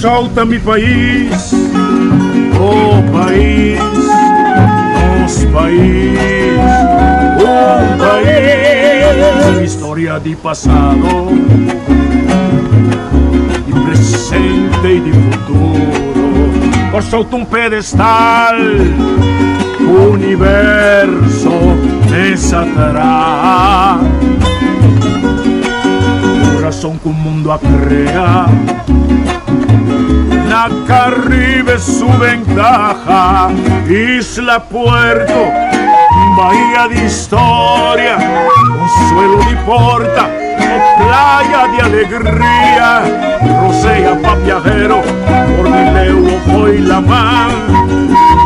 Kòrsou ta mi pais, oh pais, nos pais, un pais. Historia di pasado, di presente i di futuro. Kòrsou ta un pedestal, universo mesa traha. Kurason ku mundu a krea. Na Caribe su ventaha, isla puerto, bahia di historia, consuelo di porta, o playa di alegria, rosea pa viajero, por di leu o fo'i laman,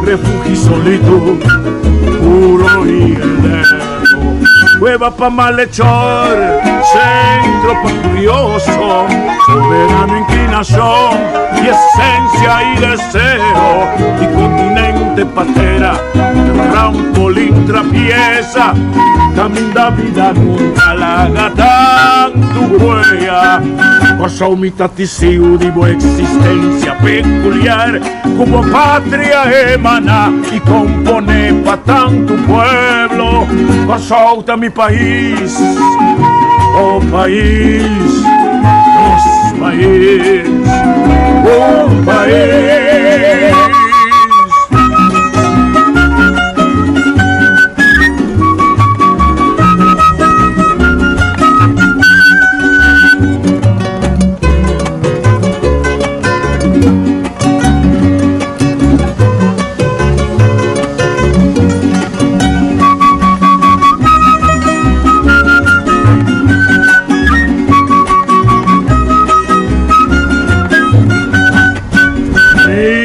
refugio solitud, puro y eterno. Cueva pa malhechor, centro pa curioso, soberano inclinación y esencia y deseo, y continente patera, trampolín trapieza, caminda vida nunca laga tantu huella. Kòrsou mi ta tisiu di bo existencia peculiar. Ku bo patria emana i komponé pa tantu pueblo. Kòrsou ta mi pais, oh pais, nos pais, un pais.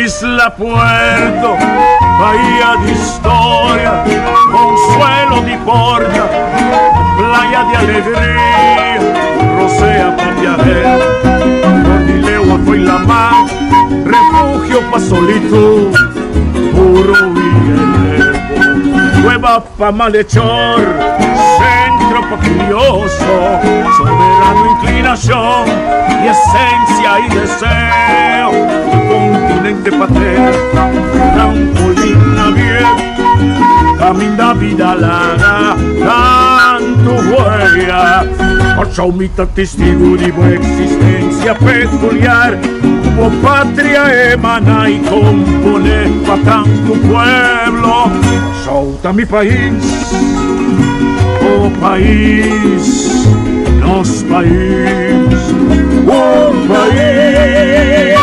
Isla Puerto, bahía de historia, consuelo di porta, playa de alegría, rosea pa viajero, Cordileua foi la mar, refugio pa solitud, puro y eterno, cueva pa malhechor, centro pa curioso, soberano inclinación y esencia y deseo, continente patera, trampolín abierto, caminda vida laga, tantu huella. Kòrsou mi ta testigu di bo existencia peculiar, ku bo patria emana i komponé pa tantu pueblo. Kòrsou ta mi pais, oh pais, nos pais, un pais.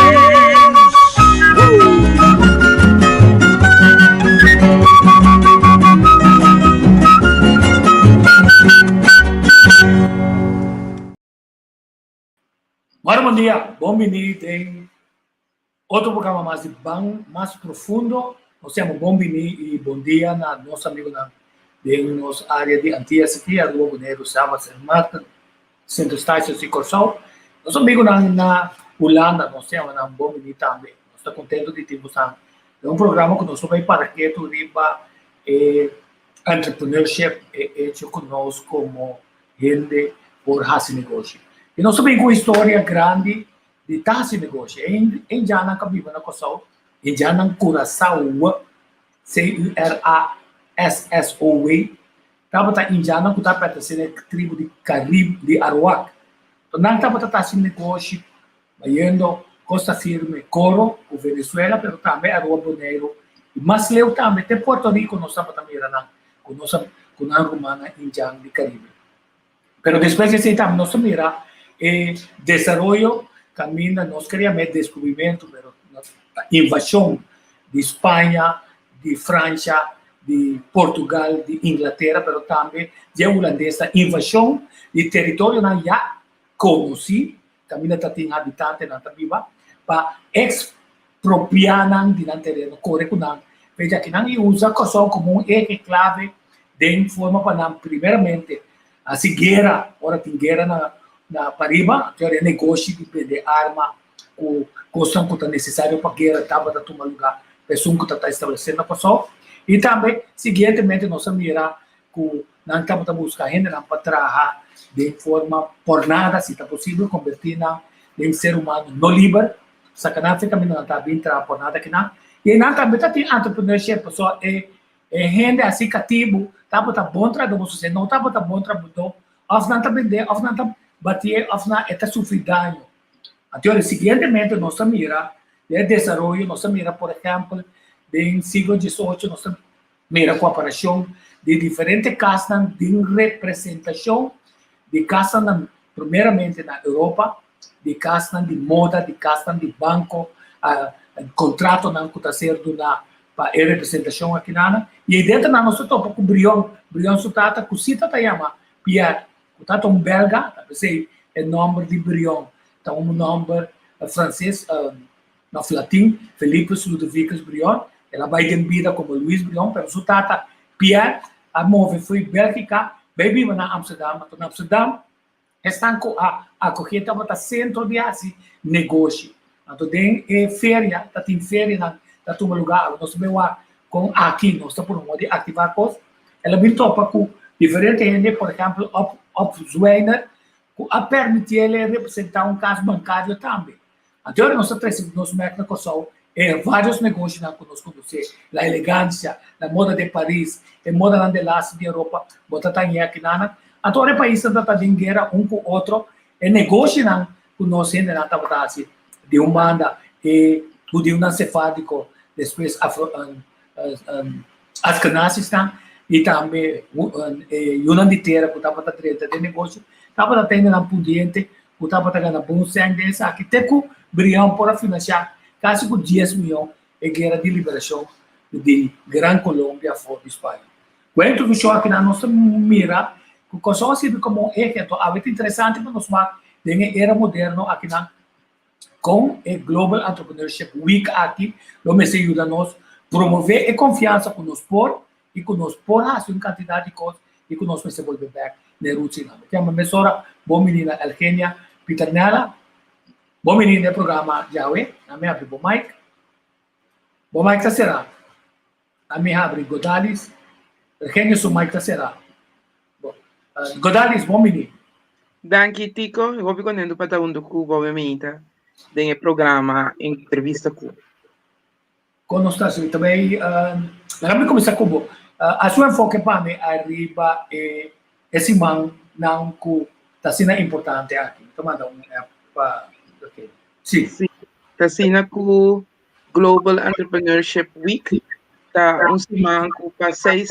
Bueno, bon dia, bon bini den otro programa mas di Ban Mas Profundo. Nos yama bon bini i bon dia na nos amigonan den nos área di Antillas aki, Aruba, Boneiru, Saba, Sint Maarten, Sint Eustatius i Kòrsou. Nos amigonan na Hulanda, nos yama nan bon bini tambe. Nos ta kontentu di tin bosan den un programa ku nos lo bai para ketu riba e entrepreneurship, e hecho ku nos komo hende por hasi negoshi. I nos ta bin ku un historia grandi di ta hasi negoshi. E indiannan ku a biba na Kòrsou, indiannan Curaçao, C-U-R-A-S-S-O-W, tabata indiannan ku ta pertensé na e tribu di Karib di Aruak. Nan tabata ta hasi negoshi Bayendo Costa Firme, Coro ku Venezuela pero tambe Aruba, Boneiru i mas leu tambe te Puerto Rico nos tabata mira nan ku nos ku nan rumannan indjan di Caribe. Pero despues di esei tambe nos ta mira e desaroyo kaminda nos kere yama e deskubrimentu pero invashon di Spaña, di Fransha, di Portugal, di Inglatera pero tambe di e hulandesnan invashon di teritorionan ya konosí kaminda ta tin habitantenan ta biba, pa ekspropiá nan di nan tereno, kore ku nan. P'e aki nan i usa Kòrsou komo un ehe klave den forma pa nan primeramente hasi guera, ora tin guera na na pariba, anto e negoshi di bende arma ku kosnan ku ta nesesario pa guera tabata tuma lugá pa esun ku ta ta establesé na Kòrsou. I tambe siguientemente nos a mira ku nan tabata buska hendenan pa traha den forma por nada, si ta posibel, kombertí nan den ser humano no liber. saka nan afri kaminda nan ta bin traha por nada kinan. I nan tambe ta tin entrepreneurship pasobra e e hende hasi katibu tabata bon trahadó bo sosé no tabata bon trabadó òf nan ta bendé òf nan ta batié òf nan e ta sufri daño. Anto siguientemente nos ta mira den e desaroyo nos ta mira por ehèmpel den siglo diesocho nos ta mira ku aparashon di diferente kasnan den representashon di kasnan primeramente na Europa, di kasnan di moda, di kasnan di banko, kontratonan ku ta ser duná pa e representashon akinana. I ei dentro nan nos ta topa ku Brion, Brion su tata ku si ta ta yama Pierre, ku tata un belga, ta p'esei e nòmber di Brion ta un nòmber franses, òf latin, Philippus Ludovicus Brion. El a bai den bida komo Louis Brion, pero su tata Pierre a move fo'i Bèlgika bai biba na Amsterdam. Anto na Amsterdam esnan ku a akohé tabata sentro di hasi negoshi. Anto den e feria, ta tin ferianan ta tuma lugá. Awe nos ta bai wak kon aki nos ta pone un modo di aktivá kos. El a bin topa ku diferente hende, por ehèmpel Op Op Zwijner, ku a permitié el representá un kas bankario tambe. Anto ora nos ta trese nos mèk na Kòrsou, e vários negoshinan ku nos konosé, La Elegancia, La Moda de Paris, e modanan de laatste di Europa, bo ta tañ'é akinanan. Anto ora e paisnan ta ta den guera un ku otro, e negoshinan ku nos hendenan tabata hasi di un banda, e hudiunan sefardiko, despues afro askenazisnan i tambe e yunan di tera ku tabata drenta den negoshi, tabata ta hendenan pudiente ku tabata gana bon sèn den esaki te ku Brion por a finansiá kasi ku dies mion e guera di liberashon di Gran Colombia for di Spaña. Ku e introdukshon akinan nos ta mira ku Kòrsou a sirbi komo un ehe, anto awe ta interesante pa nos wak den e era moderno akinan kon e Global Entrepreneurship Week aki lo mester yuda nos promové e konfiansa ku nos por i ku nos por hasi un kantidat di kos i ku nos mester bolbe bèk na e rutsinan. Mi ta yama mesora bon bini na Elgenia Pieternella. Bon bini na e programa djawe. Ami habri bo mic. Bo mic ta será. Ami habri Godalis. Elgenia su mic ta será. Bo, Godalis, bon bini. Danki Tico, hopi contento pa ta hunto cu bo Benita den e programa Entrevista cu. Kon nos ta hasi? Ta bay, laga mi kuminsá ku bo. Hasi un enfoke pa mi ariba e e simannan ku ta asina importante aki. Mi ta manda un app pa ok. Si. Si, ta asina ku Global Entrepreneurship Week ta un siman ku pa seis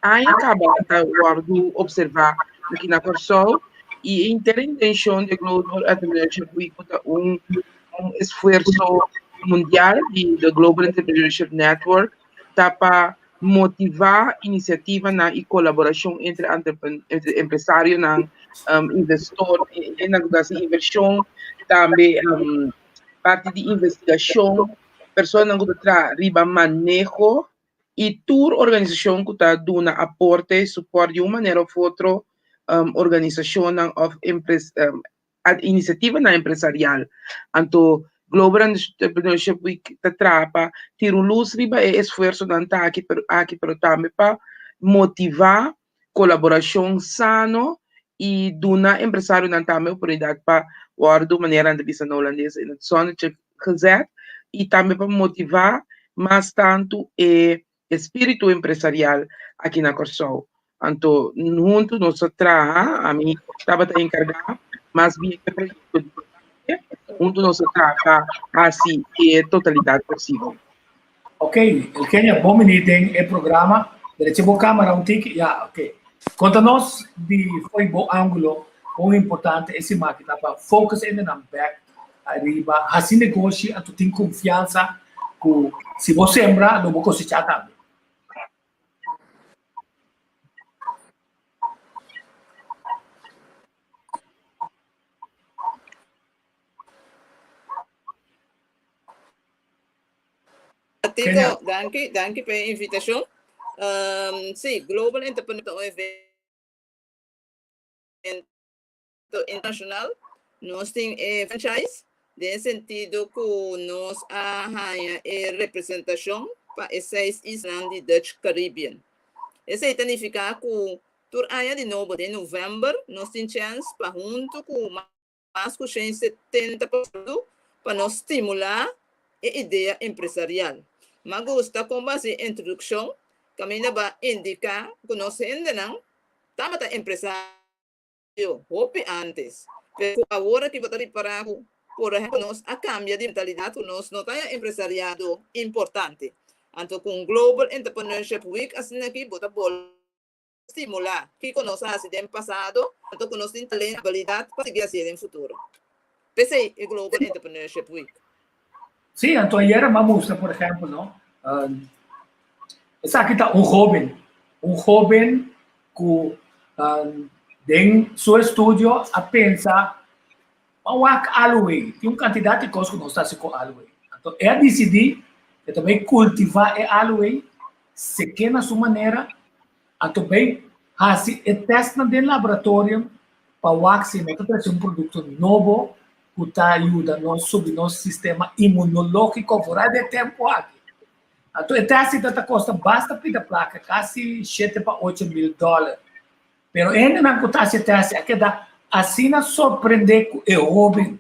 aña kaba ta wòrdu opservá aki na Kòrsou i e henter intenshon di Global Entrepreneurship Week ku ta un un esfuerso mundial di The Global Entrepreneurship Network ta pa motivá inisiativanan i kolaborashon entre entre empresarionan, investor, hendenan ku ta hasi invershon, tambe parti di investigashon, personanan ku ta traha riba maneho i tur organisashon ku ta duna aporte, supòrt di un manera òf otro, organisashonnan òf inisiativanan empresarial. Anto Global Entrepreneurship Week ta traha pa tira un lus riba e esfuersonan ta aki pero aki pero tambe pa motivá kolaborashon sano i duna empresarionan tambe oportunidat pa wòrdu manera nan ta bisa na holandes in het zonnetje gezet i tambe pa motivá mas tantu e espíritu empresarial aki na Kòrsou. Anto huntu nos a traha, ami tabata enkargá mas bien e proyekto di Botante, huntu nos a traha pa hasi e totalidat posibel. Ok, Elkenia, bon bini den e programa. Derecha bo camera un tiki, ya, ok. Konta nos di fo'i bo angulo kon importante e siman aki ta pa focus hendenan bek ariba hasi negoshi anto tin konfiansa ku si bo sembra lo bo kosechá tambe. Tico, danki, danki pa e invitashon. Sí, Global Entrepreneur ta un evento internashonal. Nos tin e franchise den e sentido ku nos a haña e representashon pa e seis islanan di Dutch Caribbean. Esei ta nifiká ku tur aña di nobo den novèmber nos tin chèns pa huntu ku mas ku 170 pasado. pa nos stimulá e idea empresarial. M'a gusta kon bo hasi e introdukshon kaminda bo a indiká ku nos hendenan tabata empresario hopi ántes, pero ku awor aki bo ta ripará ku, por ehèmpel, nos a kambia di mentalidat ku nos no ta haña empresariado importante. Anto ku un Global Entrepreneurship Week asina aki bo ta bolbe stimulá kiko nos a hasi den pasado, anto ku nos tin talento i abilidat pa sigui hasié den futuro. P'esei e Global Entrepreneurship Week. Sí, anto ayera m'a mustra, por ehèmpel, no, esaki ta un hóben, un hóben ku den su estudio a pensa, M'a wak aloe, tin un kantidat di kos ku nos ta hasi ku aloe. Anto e a disidí e ta bai kultivá e aloe, sek'é na su manera, anto bai hasi e tèstnan den laboratorium pa wak si no ta trese un produkto nobo ku ta yuda nos subi nos sistema imunológiko foral di e tempu aki. Anto e tèst ta kosta basta pida plaka, kasi shete pa 8000 dòler. Pero e hendenan ku ta hasi e tèst a keda asina sorprendé ku e hóben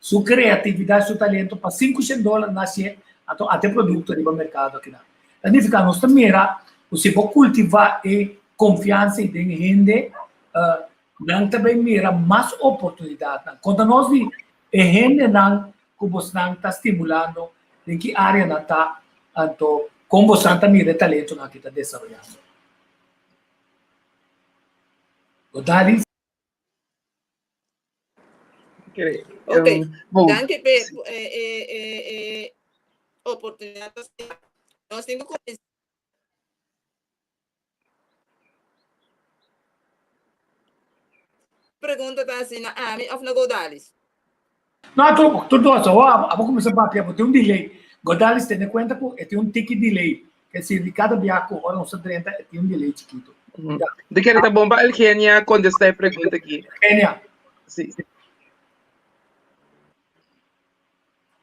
su kreatividat, su talento pa 500 dòler nan hasié, anto ata e produkto riba merkado akinan. Ta nifiká nos ta mira ku si bo kultivá e konfiansa ei den hende, nan ta bai mira mas oportunidatnan. Konta nos di e hendenan ku bosnan ta stimulando, den ki área nan ta, anto kon bosnan ta mira e talentonan aki ta desaroyando. Odalis. Ok, danki p'e e oportunidat. Nos tin ku kuminsá. Pregunta ta hasi na ami òf na Godalis? No, tur, tur dos. Awor abo kuminsá papia, bo tin un delay. Godalis tene kuenta ku e tin un tiki delay. Ke si di kada biaha ku ora nos ta drenta e tin un delay chikitu. Ya. Di kere ta bon pa Elgenia kontestá e pregunta aki. Elgenia. Si.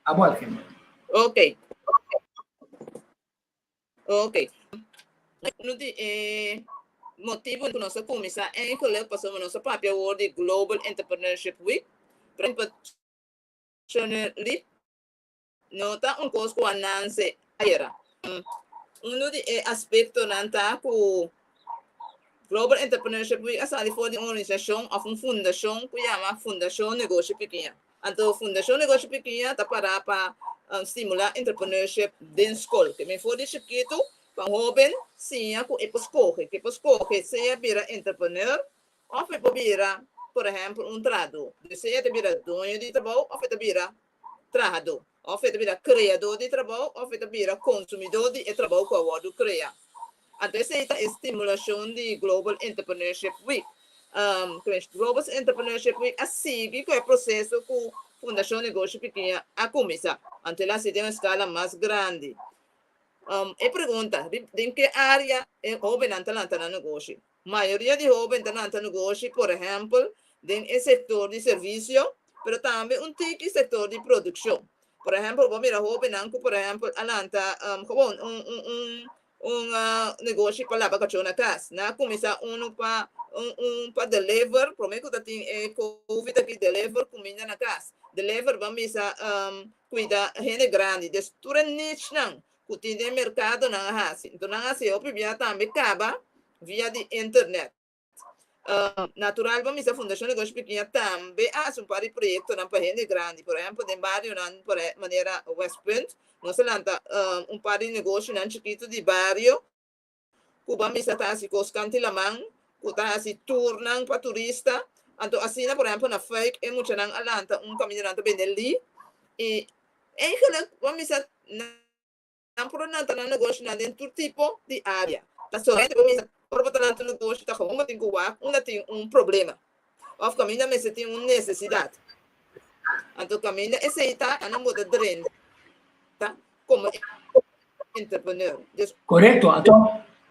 Abo Elgenia. Ok. Ok. Uno di e motibu ku nos a kuminsá eigenlijk pasobra nos a papia awor di Global Entrepreneurship Week, pero Entrepreneurship no ta un kos ku a nanse ayera. Uno di e aspektonan ta ku Global Entrepreneurship Week a sali for di un organisashon òf un fundashon ku yama Fundashon Negoshi Pikiña. Anto Fundashon Negoshi Pikiña ta pará pa stimulá entrepreneurship den skol. Ke men for di chikitu pa un hóben siña ku e por skohe, ku e por skohe sea bira entrepreneur òf e por bira, por ehèmpel, un trahadó. Dus sea e ta bira doño di trabou òf e ta bira trahadó, òf e ta bira kreadó di trabou òf e ta bira konsumidó di e trabou ku a wòrdu kreá. Anto esei ta e stimulashon di Global Entrepreneurship Week. Global Entrepreneurship Week a sigui ku e proseso ku Fundashon Negoshi Pikiña a kuminsá. Anto el a hasi den un eskala mas grandi. E pregunta, den ke área e hóbennan ta lanta nan negoshi? Mayoria di hóben ta lanta negoshi, por ehèmpel, den e sektor di servisio, pero tambe un tiki sektor di produkshon. Por ehèmpel, bo mira hóbennan ku, por ehèmpel, a lanta gewoon un un un un negoshi pa laba kachó na kas. Nan a kuminsá unu pa un un pa deliver, promé ku ta tin e covid aki, deliver kuminda na kas. Deliver ban bisa kuida hende grandi. Des tur e nichnan ku tin den merkado nan a hasi. Enton nan a hasi hopi bia tambe kaba via di internet. Natural pa misa Fundashon Negoshi Pikiña tambe a hasi un par di proyektonan pa hende grandi. Por ehèmpel den barionan por manera Westpunt nos a lanta un par di negoshinan chikitu di bario ku ban misa ta hasi kos kanti laman, ku ta hasi tournan pa turista. Anto asina por ehèmpel na Fuik e muchanan a lanta un kaminda nan ta bende li i eigenlijk ban misa Nan por lanta nan negoshinan den tur tipo di área. Ta solamente bo mester ora bo ta lanta un negoshi ta gewoon bo tin ku wak unda tin un problema òf kaminda mester tin un nesesidat. Anto kaminda esei ta nan bo ta drenta komo entrepreneur. Dus Korekto. Anto,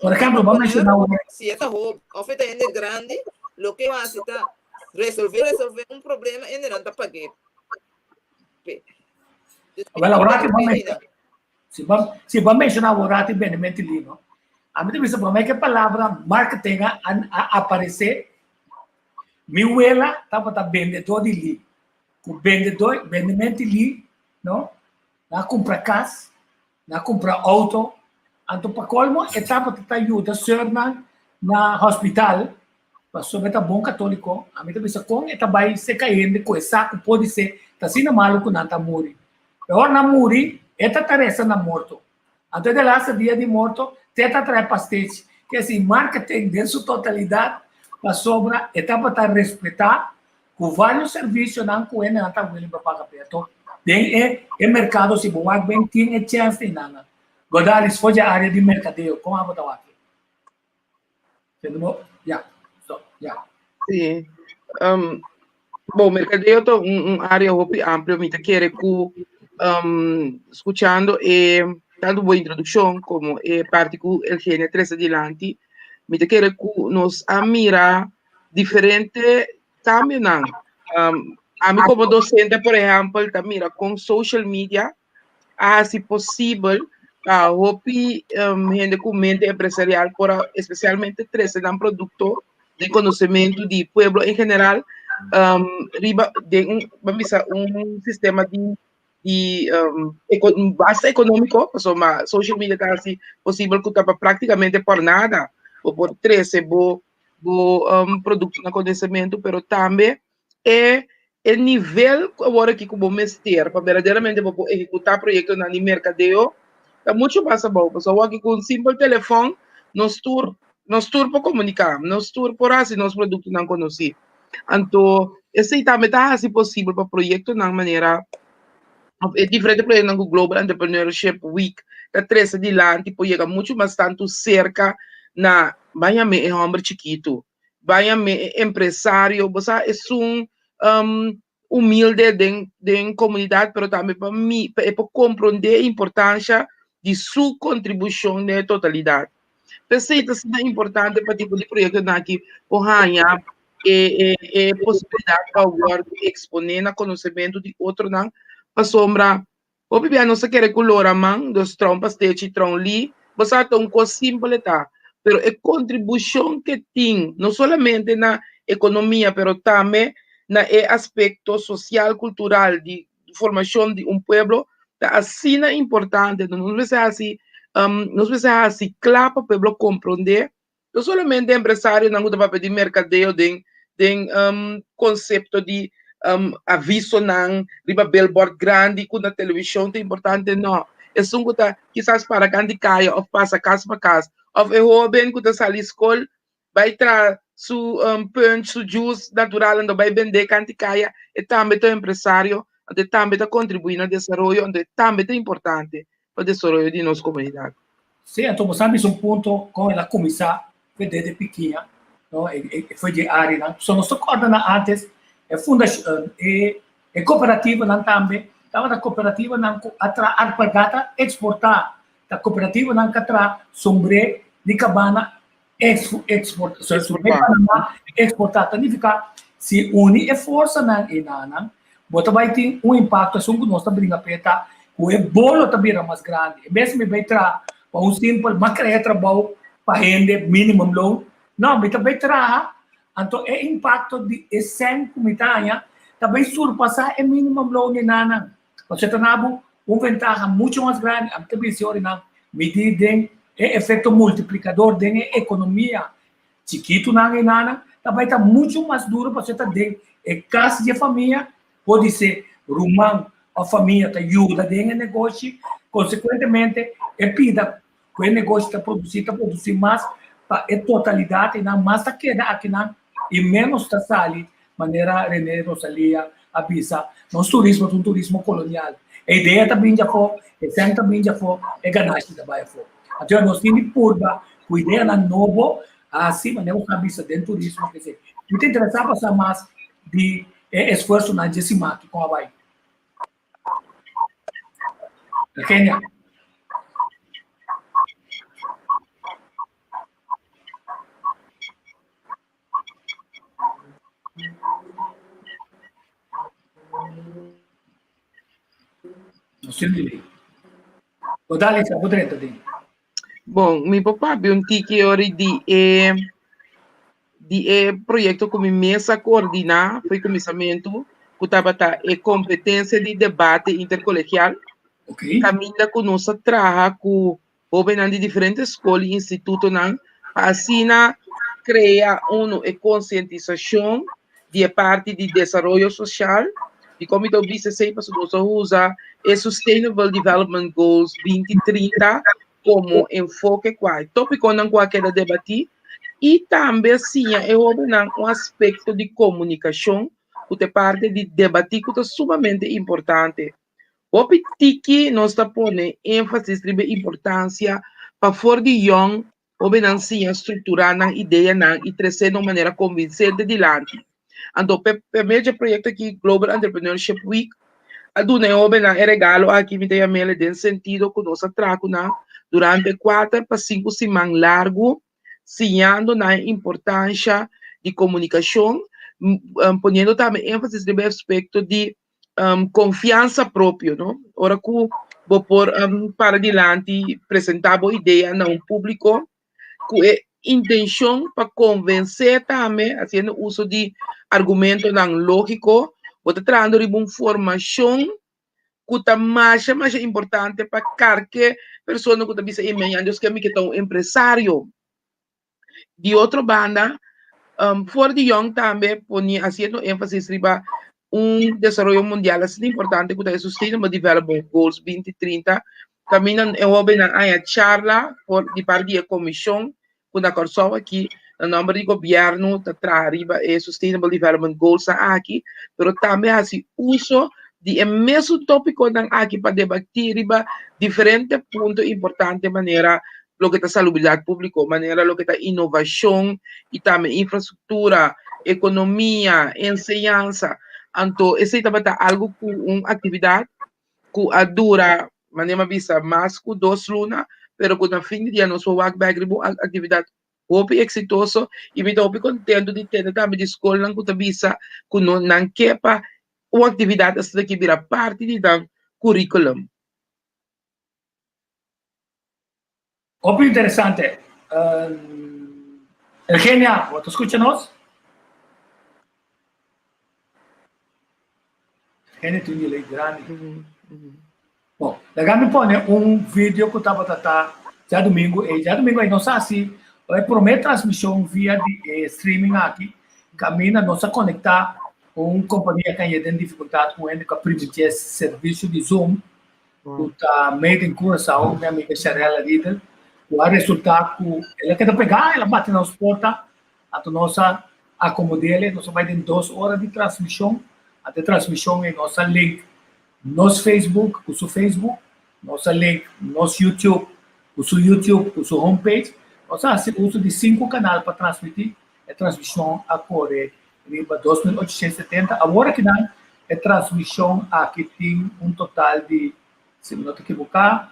por ehemplo, bo a menshoná entrepreneur, si e ta hoben òf e ta hende grandi, loke bo hasi ta resolve resolve un problema hende nan ta pag'é p'e. Dus Wel, awor aki bo a menshoná Si bo, si bo a menshoná awor ati Benjamin Tilino, ami ta bisa promé ku e palabra marketing a, a aparesé, mi wela tabata bendedó di li. Ku bendedó, bendimento di li. no? Nan a kumpra kas, nan a kumpra outo, anto pa kolmo e tabata ta yuda sùrnan na hospital, pasobra e ta bon katoliko, ami ta bisa kon e ta bai seka hende ku e sa ku podisé ta asina malu ku nan ta muri. Pero ora nan muri, e ta ta resa na morto. Anto e de laatste dia di morto, te ta trae pastechi. Ke si marketing den su totalidat, pasobra e tabata respetá ku varios servisionan ku hendenan ta willing pa paga p'e. Anto den e e merkado si bo wak ben tin e chèns di nan. Godalis for dje área di merkadeo, kon abo ta wak e? Ya, so, ya. Sí. Um, bon, mercadeo ta un, un área hopi amplio. Mi ta kere ku um, escuchando e tanto bo introducción como e parte ku Eugenia trece dilanti, mi ta kere ku nos a mira diferente cambionan. Um, ami como docente, por ejemplo, ta mira con social media a hasi posibel pa hopi um, hende ku mente empresarial por a, especialmente trese nan produkto den konosementu di pueblo en general um, riba den un, ban bisa, un sistema di di um, eko, base ekonómiko, pasobra social media ta hasi posibel ku ta pa práktikamente por nada bo por trese bo bo um, produkto na konosementu, pero tambe e e nivel ku awor aki ku bo mester pa berdaderamente bo por ehekutá proyektonan di merkadeo ta muchu mas abou. Pasobra awor aki ku un simpel telefòn nos tur nos tur por komuniká, nos tur por hasi nos produktonan konosí. Anto esei tambe ta hasi posibel pa proyektonan manera òf e diferente proyektonan ku Global Entrepreneurship Week ta trese dilanti por yega muchu mas tantu serka na baña me e hòmber chikitu. Baña me e empresario, bo sa esun um, humilde den, den comunidad, pero tambe pa mi, pa e por comprende e importancia di su contribucion den e totalidad. P'esei ta asina importante pa tipo di proyectonan aki por haña e, e, e posibilidad pa wòrdu exponé na conocemento di otronan, pasobra Hopi bia nos ta kere ku lora man, dus traun pastechi, traun li. Bo sa ta un kos simpel e ta, pero e kontribushon ke tin, no solamente na ekonomia, pero tambe na e aspekto sosial, kultural di formashon di un pueblo ta asina importante. Nos mester hasi, nos mester hasi kla pa pueblo komprondé No solamente empresarionan ku ta papia di merkadeo den den konsepto di avisonan riba billboard grandi ku na televishon ta importante, no. Esun ku ta kisas para kan di kaya òf pasa kas pa kas òf e hóben ku ta sali skol bai traha su punch, su juice natural anto bai bendé kan di kaya, e tambe ta un empresario, anto e tambe ta kontribuí na desaroyo, anto e tambe ta importante pa desaroyo di nos komunidat. Sí, anto bo sa bisa un punto kon el a kuminsá fe desde pikiña, no, e foi dje áreanan. So nos ta kòrda nan ántes e fundashon, e e kooperativanan tambe tabata kooperativanan ku a traha alpargata eksportá, ta kooperativanan ku a traha sombré di kabana eksportá, sombré di Panamá eksportá. Ta nifiká si uni e forsanan einanan bo ta bai tin un impakto esun ku nos ta bringa p'e ta ku e bolo ta bira mas grandi. En bes mi bai traha pa un simpel m'a krea trabou pa hende minimum loon, no, mi ta bai traha anto e impakto di e sèn ku mi ta haña ta bai surpasá e minimum loon di nannan. Pasobra ta na bo un ventaha mucho mas grandi. Ami ta bisa ora nan midi den e efekto multiplikador den e ekonomia Chikitunan enanan ta bai ta muchu mas duru pasobra ta den e kas di e famia, podisé ruman òf famia ta yuda den e negoshi, konsekuentemente e pida ku e negoshi ta produsí ta produsí mas pa e totalidat einan, mas ta keda akinan i ménos ta sali, manera Rene Rosalia a bisa, nos turismo ta un turismo kolonial, e idea ta bin di afó, e sèn ta bin di afó, e ganashi ta bai afó. Anto nos tin di purba ku ideanan nobo hasi manera ku a bisa den turismo kese. Mi ta interesá pa sa mas di e esfuersonan dje siman aki kon a bai. Kenia. Nos tin di. Bo dal isa, bo drenta den. Bon, mi por papia un tiki ori di e di e proyekto ku mi mes a koordiná for kuminsamentu. ku tabata e kompetensia di debate interkolegial, kaminda ku nos a traha ku hóbennan di diferente skol i institutonan pa asina krea unu e konsientisashon di e parti di desaroyo sosial. Dikon mi ta bisa esei? Pasobra nos a usa e Sustainable Development Goals 2030 komo enfoke kua e topikonan ku a keda debatí i tambe siña e hóbennan un aspekto di komunikashon ku ta e parti di debatí ku ta sumamente importante. Hopi tiki nos ta pone énfasis riba e importansia pa for di yòn hóbennan siña strukturá nan ideanan i tresé na un manera konvinsente dilanti. Anto p'e medio dje proyekto aki, Global Entrepreneurship Week, a duna e hóbennan e regalo aki, mi ta yam'el den sentido ku nos a traha ku nan durante kuater pa sinku siman largu, siñando nan e importansha di komunikashon, poniendo tambe énfasis riba e aspekto di konfiansa propio, no? Ora ku bo por para dilanti presentá bo idea na un públiko ku e intenshon pa konvensé tambe, hasiendo uso di argumentonan lógiko, bo ta trahando riba un formashon ku ta masha masha importante pa karke persona ku ta bisa e mañana Dios ke mi ke ta un empresario. Di otro banda, for di yòn tambe pone hasiendo énfasis riba un desaroyo mundial asina importante ku ta e Sustainable Development Goals 2030, kaminda e hóbennan haña charla for di parti di e komishon ku na Kòrsou aki na nòmber di gobièrnu ta traha riba e Sustainable Development Goals nan aki, pero tambe hasi uso di e mesun tópikonan aki pa debatí riba diferente punto importante manera loke ta salubridat públiko, manera loke ta inovashon i tambe infrastruktura, ekonomia, enseñansa. Anto esei tabata algu ku un aktividat ku a dura, manera mi a bisa, mas ku dos luna, pero ku na fin di dia nos por wak bèk riba un aktividat hopi eksitoso i mi ta hopi kontentu di tende tambe di skolnan ku ta bisa ku no nan ke pa un aktividat asina ki bira parti di nan kurikulum. Hopi interesante. Eugenia, bo ta skucha nos? Eugenia tin un delay grandi. Bon, laga mi pone un video ku tabata ta djadumingu ei. Djadumingu ei nos a hasi e promé transmishon via di e streaming aki. Kaminda nos a konektá un kompania ku a yega den difikultat ku hende ku a primintié servisio di Zoom. ku ta made in Curaçao, mi amiga Sharella Riedel, ku a resultá ku el a keda pegá, el a bati nos porta, anto nos a akomod'é, nos a bai den dos ora di transmishon, anto e transmishon ei nos a link nos Facebook ku su Facebook, nos a link nos YouTube ku su YouTube ku su homepage, nos a hasi uso di sinku kanal pa transmití, e transmishon a kore riba 2870. Awor akinan e transmishon aki tin un total di, si mi no ta ekiboká,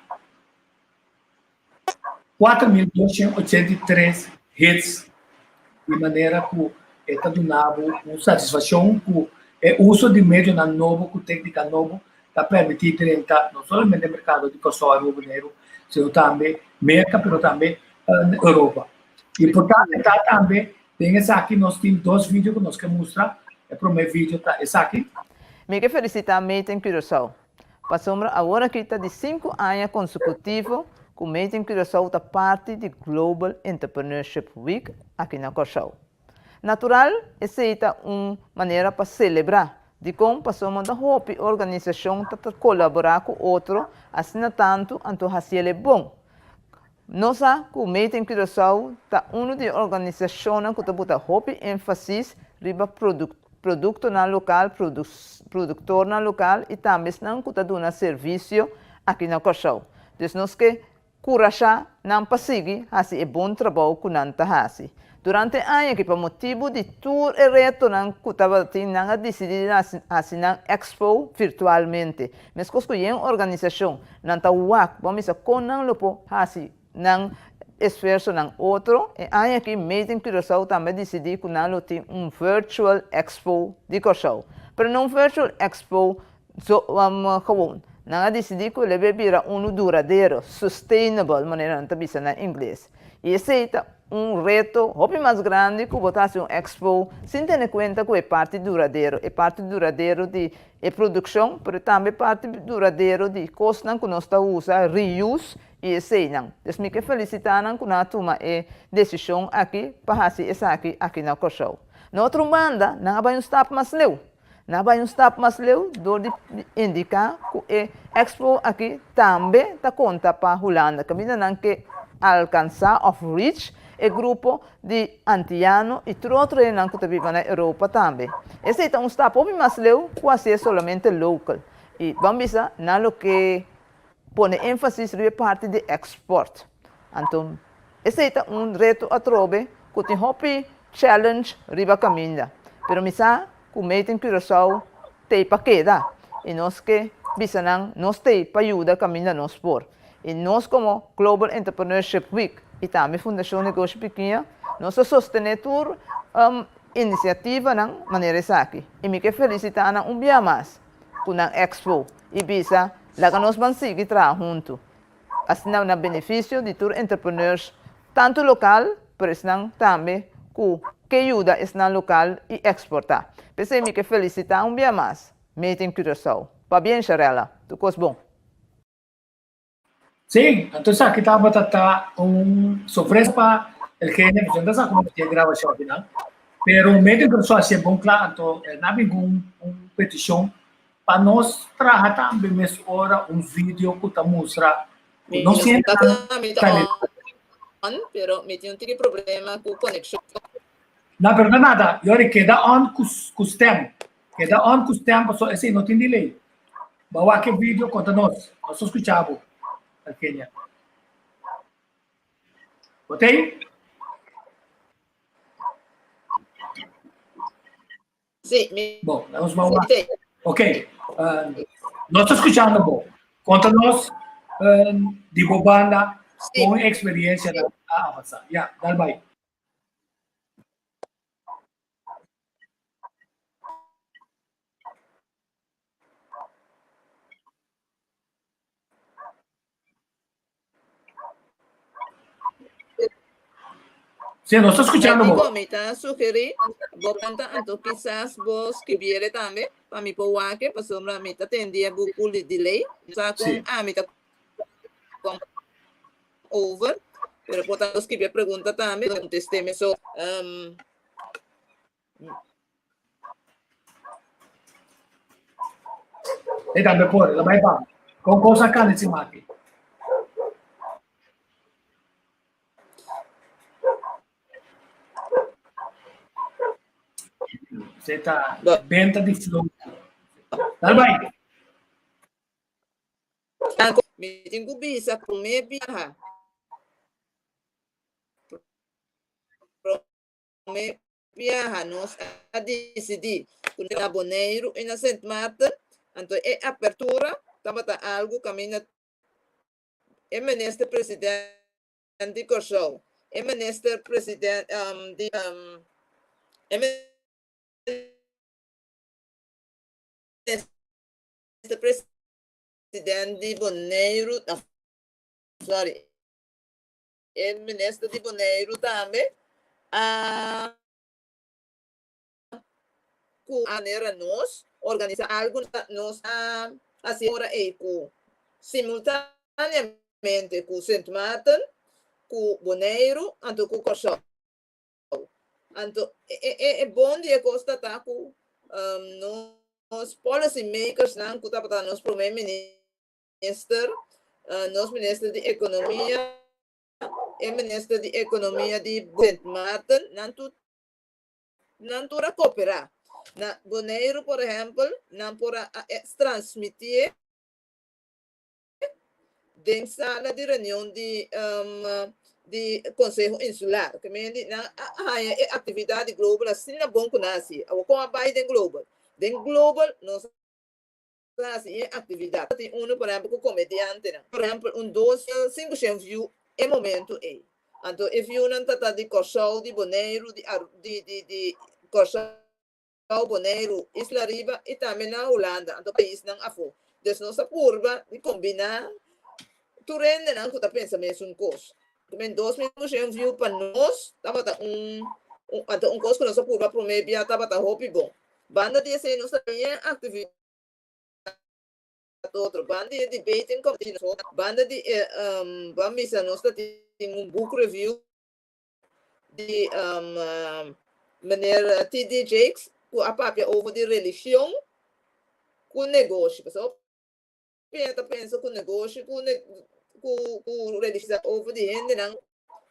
4283 hits, di manera ku e ta duna bo un satisfakshon ku e uso di medionan nobo ku téknika nobo ta permití drenta no solamente merkado di Kòrsou, Aruba, Boneiru, sino tambe Merka, pero tambe Europa. Importante ta tambe Den esaki nos tin dos video ku nos ke mustra. E promé video ta esaki. Mi ke felisitá Made in Curaçao, pasobra awor aki ta di sinku aña konsekutivo ku Made in Curaçao ta parti di Global Entrepreneurship Week aki na Kòrsou. Natural esei ta un manera pa selebrá dikon pasobra ta hopi organisashon ta kolaborá ku otro asina tantu anto hasiel e bon. Nos sa ku Made in Curaçao ta unu di e organisashonnan ku ta buta hopi énfasis riba produktonan lokal, produktornan lokal i tambe esnan ku ta duna servisio aki na Kòrsou. Dus nos ke kurashá nan pa sigui hasi e bon trabou ku nan ta hasi. Durante e aña aki pa motibu di tur e retonan ku tabatin nan a disidí di hasi nan expo virtualmente. Meskos ku yen organisashon nan ta wak bo misa kon nan lo por hasi nan esfuersonan otro, e aña aki Made in Curaçao tambe a disidí ku nan lo tin un virtual expo di Kòrsou. Pero no un virtual expo zo gewoon. Nan a disidí ku lo e bira unu duradero, sustainable manera nan ta bisa na ingles. I esei ta un reto hopi mas grandi ku bo ta hasi un expo sin tene kuenta ku e parti duradero, e parti duradero di e produkshon, pero tambe parti duradero di kosnan ku nos ta usa, reuse, i eseinan. Dus mi ke felisitá nan ku nan a tuma e desishon aki pa hasi esaki aki na Kòrsou. Na otro banda, nan a bai un stap mas leu. Nan a bai un stap mas leu dor di indiká ku e expo aki tambe ta konta pa Hulanda, kaminda nan ke alkansá òf reach e grupo di antiano i tur otro hendenan ku ta biba na Europa tambe. Esei ta un stap hopi mas leu ku hasié solamente local. I ban bisa nan lo ke pone énfasis riba e parti di èkspòrt. Anto esei ta un reto atrobe ku tin hopi challenge riba kaminda. Pero mi sa ku Made in Curaçao t'ei pa keda i nos ke bisa nan nos t'ei pa yuda kaminda nos por. I nos komo Global Entrepreneurship Week i tambe Fundashon Negoshi Pikiña nos ta sostené tur inisiativanan manera esaki. I mi ke felisitá nan un bia mas. ku nan expo i bisa laga nos ban sigui traha huntu, asina na benefisio di tur entrepreneurs tantu lokal pero esnan tambe ku ke yuda esnan lokal i eksportá. P'esei mi ke felisitá un bia mas Made in Curaçao. Pabien Sharella, tur kos bon. Sí, anto esaki tabata ta un sorpresa pa el gene, pasobra no ta sa como e grabacion al final. Pero medio que nos haci bon cla, anto na bin un, un peticion pa nos traha tambe mes ora un video cu ta mustra cu Mi nos no siempre ta mi ta ta on, pero mi tin un tiki problema cu conexion. No, pero no nada. Yori, keda on cu, cu stem. Keda on cu stem, pasobra esey no tin delay. Bo a wak e video, konta nos. Nos ta skucha bo, Elkenia. Bo t'ei? Sí, mi Bo, nos ba wak. t'ei. Ok, nos ta skuchando bo. Konta nos di bo banda Sí. kon e eksperiencia a avansa. Ya, dal bai. Sí, nos ta escuchando Digo, bo. mi ta sugerí, bo konta anto kisas bo skibiere tambe, pa mi por wak, pasobra mi ta tendie bo ku delay. Sa kon Sí. ami ta kom over, pero por ta bo skibi e pregunta tambe, kontest'é meso. Um, E tambe por, la bai pa. Con cosa kan si maki. Se ta venta di flor. Dal bai. Mi tin ku bisa promé biaha. Promé biaha nos a disidí ku na Boneiru i na Sint Maarten, anto e apertura tabata algu kaminda e minister president di Kòrsou, e minister president di e minister president di Boneiru, sorry. E minister di Boneiru tambe a ku manera nos organisa algu nos a hasi ora ei ku simultaneamente ku Sint Maarten, ku Boneiru anto ku Kòrsou. Anto e bon di e kos ta ta ku nos policy makersnan ku tabata nos prome minister, Minister, nos Minister di Ekonomia, e Minister di Ekonomia di Sint Maarten, nan tur nan tur a koperá. Na Boneiru, por ehèmpel, nan por a transmitié den sala di reunion di di Konseho Insular. Ke men di nan a haña e aktividat di Global asina bon ku nan a hasi. Awor kon a bai den Global? Den Global nos hasi e aktividat. Tin unu por ehèmpel ku komediantenan. Por ehèmpel un dos 500 view e momentu ei. Anto e viewnan ta ta di Kòrsou, di Boneiru, di di di di Kòrsou, Boneiru, Isla Riba i tambe na Hulanda, anto paisnan afó. Dus nos a purba di kombiná tur hendenan ku ta pensa mesun kos. Men 2200 view pa nos tabata un anto un kos ku nos a purba promé bia tabata hopi bon. Banda di esei nos ta bien aktividat otro. Banda di e debating competition, banda di e ban bisa nos ta tin un book review di meneer TD Jakes ku a papia over di religion ku negoshi. Pasobra Pia ta pensa ku negoshi ku ku ku realisá over di hendenan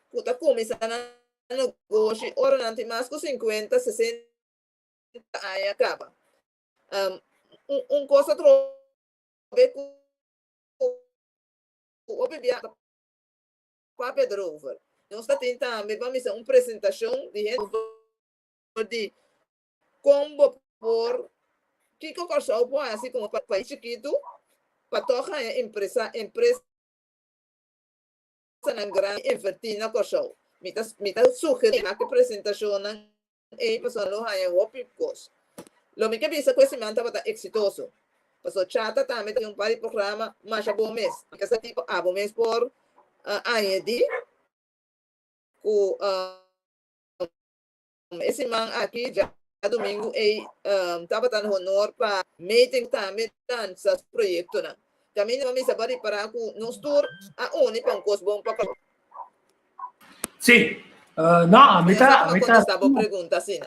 ku ta kuminsá nan negoshi ora nan tin mas ku sinkuenta, sesenta aña kaba. Un un kos atrobe ku ku hopi bia ta papia derover. Nos ta tin tambe pa misa un presentashon di hende over di Kon bo por Kiko Kòrsou por hasi komo pais chikitu pa tòg haña empresa empresanan grandi invertí na Kòrsou? Mi ta mi ta sugerí wak e presentashonnan ei pasobra lo haña hopi kos. Lo mi ke bisa ku e siman tabata eksitoso. Pasobra Chata tambe tin un par di programa masha bon mes. Mi ke sa kiko abo mes por añadí ku E siman aki, djadumingu ei, tabata na honor pa Meeting tambe lansa su proyektonan. Kaminda mi misa bo a ripará ku nos tur a uni pa un kos bon pa Kòrsou. Sí. No, ami ta, ami ta. Kontestá bo pregunta asina.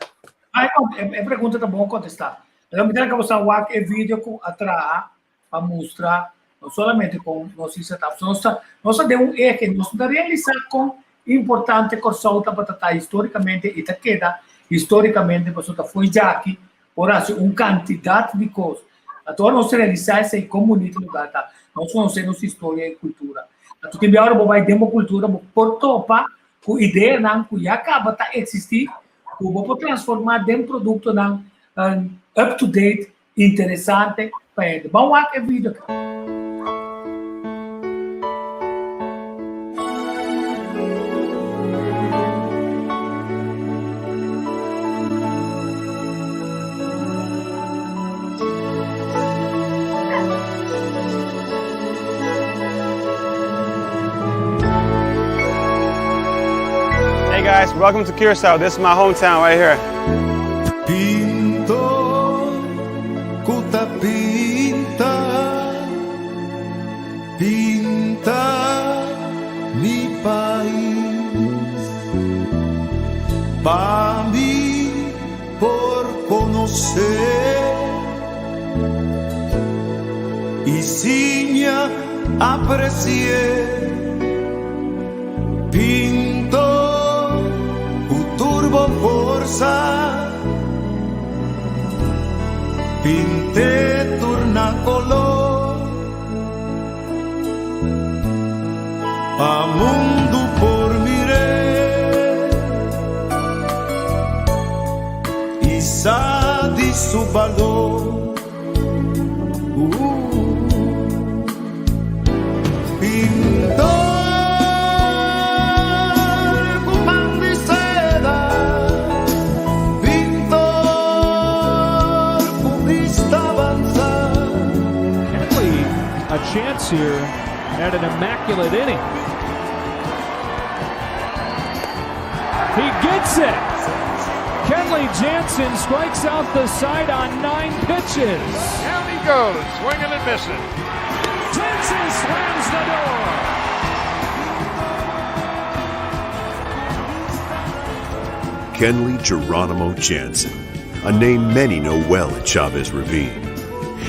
E pregunta ta bon kontestá. Pero mi ta laga bo sa wak e video ku a traha pa mustra no solamente kon nos isla ta, nos ta nos ta den un eje, nos no ta realisá kon importante Kòrsou tabata ta histórikamente i ta keda histórikamente pasobra ta fo'i djaki por hasi un kantidat di kos. Anto ora nos realisá esei kon bunito lugar ta, nos konosé nos historia i kultura. Anto tin bia ora bo bai den bo kultura bo por topa ku ideanan ku ya kaba ta eksistí ku bo por transformá den produktonan up to date Interesante pa hende. Ban wak e video aki. Hey guys, welcome to Curacao. This is my hometown right here. Pintor ku ta pinta, pinta mi pais. Pa mi por konosé i siña apresié. Pintor ku tur bo forsa, pint'é tur na kolor, pa mundu por mir'é i sa di su balor. A chance here at an immaculate inning. He gets it! Kenley Jansen strikes out the side on nine pitches. Down he goes, swinging and missing. Jansen slams the door. Kenley Geronimo Jansen, a name many know well at Chavez Ravine.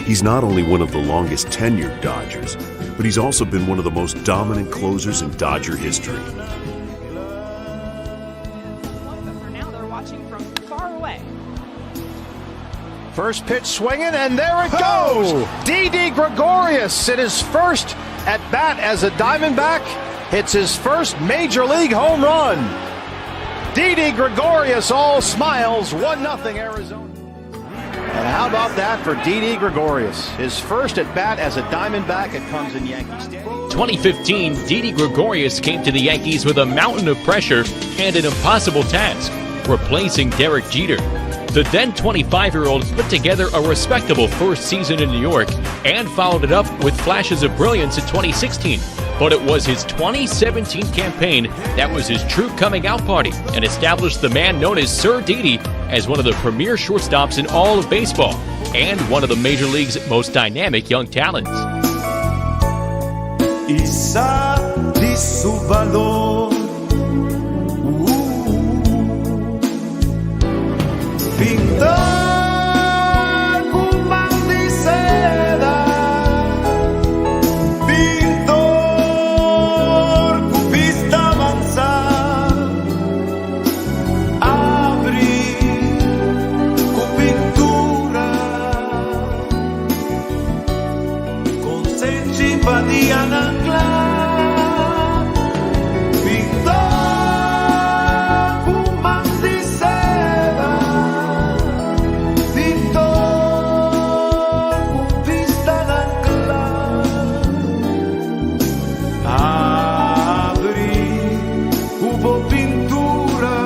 He's not only one of the longest tenured Dodgers, but he's also been one of the most dominant closers in Dodger history. But for now, they're watching from far away. First pitch swinging, and there it goes. Oh. Didi Gregorius in his first at bat as a Diamondback hits his first major league home run. Didi Gregorius all smiles, 1 0 Arizona. And how about that for Didi Gregorius? His first at bat as a Diamondback, it comes in Yankee Stadium. 2015, Didi Gregorius came to the Yankees with a mountain of pressure and an impossible task, replacing Derek Jeter. The then 25 year old put together a respectable first season in New York and followed it up with flashes of brilliance in 2016. But it was his 2017 campaign that was his true coming out party and established the man known as Sir Didi as one of the premier shortstops in all of baseball and one of the major league's most dynamic young talents. I sa di su balor. Pintor ku man di seda, pintor ku bista avansá, abri ku pintura, konsenshi pa dianan kla. Pintor ku man di seda, pintor ku bistanan kla. Abri ku bo pintura,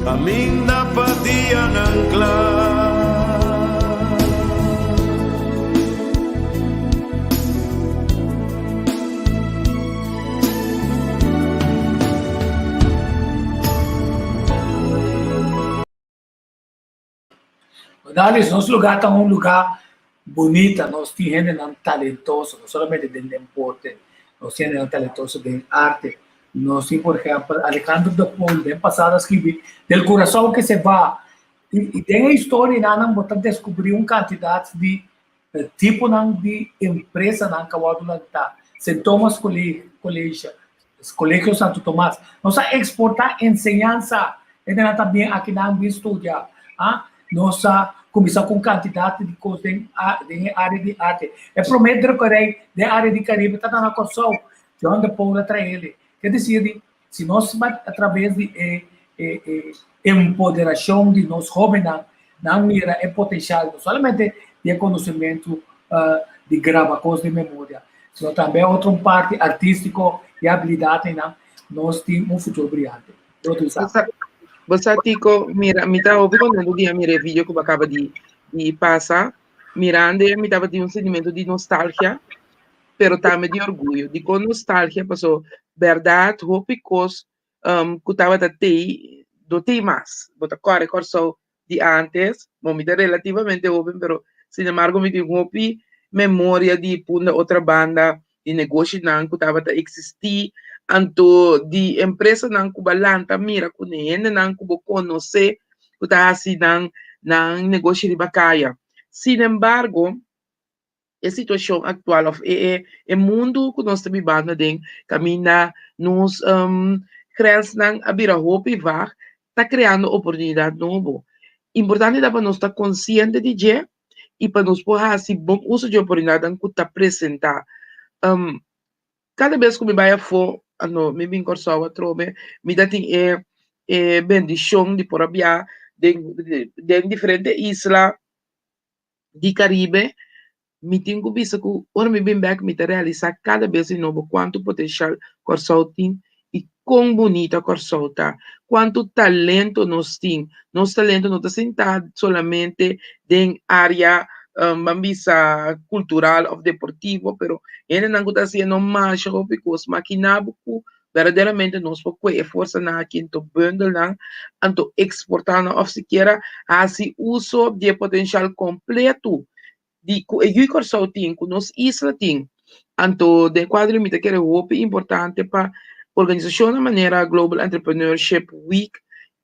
kaminda pa dianan kla. Dalis, nos lugá ta un lugá bunita, nos tin hendenan talentoso, no solamente den deporte, nos tin hendenan talentoso den arte. Nos tin, por ehèmpel, Alejandro de Paul, den pasado a skibi Del Curaçao que se va. I den e historianan nan bo ta deskubrí un kantidat di tiponan di empresanan ku a wòrdu lantá. Sint Thomas College, Colegio Santo Tomas. Nos a eksportá enseñansa. Hendenan ta bin akinan bin studia. Nos a kuminsá ku un kantidat di kos den den e área di arte. E promé drukkerij den área di Karibe tabata na Kòrsou. John de Paul a trae el. Ke desir di si nos bai atraves di e e empoderashon di nos hóbennan, nan mira e potensial no solamente di e konosementu di graba kos den memoria, sino tambe otro un parti artístiko i abilidatnan, nos tin un futuro briante. Lo tin sa. Bo sa Tico, mira, mi ta hopi contento di a mira e video cu bo a caba di di pasa. Mirando e mi tabatin un sentimento di nostalgia, pero tambe di orguyo. Dicon nostalgia? Paso berdad hopi cos ku tabata tei no tei mas. Bo ta kòrda Kòrsou di ántes, bo mi ta relativamente hóben pero sin embargo mi tin hopi memoria di Punda Otrabanda, di negoshinan ku tabata eksistí, anto di empresanan ku bo a lanta mira ku hendenan ku bo konosé ku ta hasi nan nan negoshi riba kaya. Sin embargo, e situashon aktual òf e e e mundu ku nos ta bibando aden kaminda nos grensnan a bira hopi vag ta kreando oportunidat nobo. Importante ta pa nos ta konsiente di dje i pa nos por hasi bon uso di e oportunidatnan ku ta presentá. Kada bes ku mi bai afó, anto mi bin Kòrsou atrobe, mi ta tin e e bendishon di por a biaha den den diferente isla di Caribe, mi tin ku bisa ku ora mi bin bek mi ta realisá kada bes di nobo kuantu potenshal Kòrsou tin i kon bunita Kòrsou ta, kuantu talento nos tin. Nos talento no ta sintá solamente den área ban bisa kultural òf deportivo, pero hendenan ku ta hasiendo masha hopi kos. Makiná bo ku Berdaderamente nos por kue e forsanan aki anto bundel nan, anto eksportá nan òf sikiera hasi uso di e potenshal kompletu di ku e Yu Kòrsou tin, ku nos isla tin. Anto den kuadro mi ta kere hopi importante pa organisashonnan manera Global Entrepreneurship Week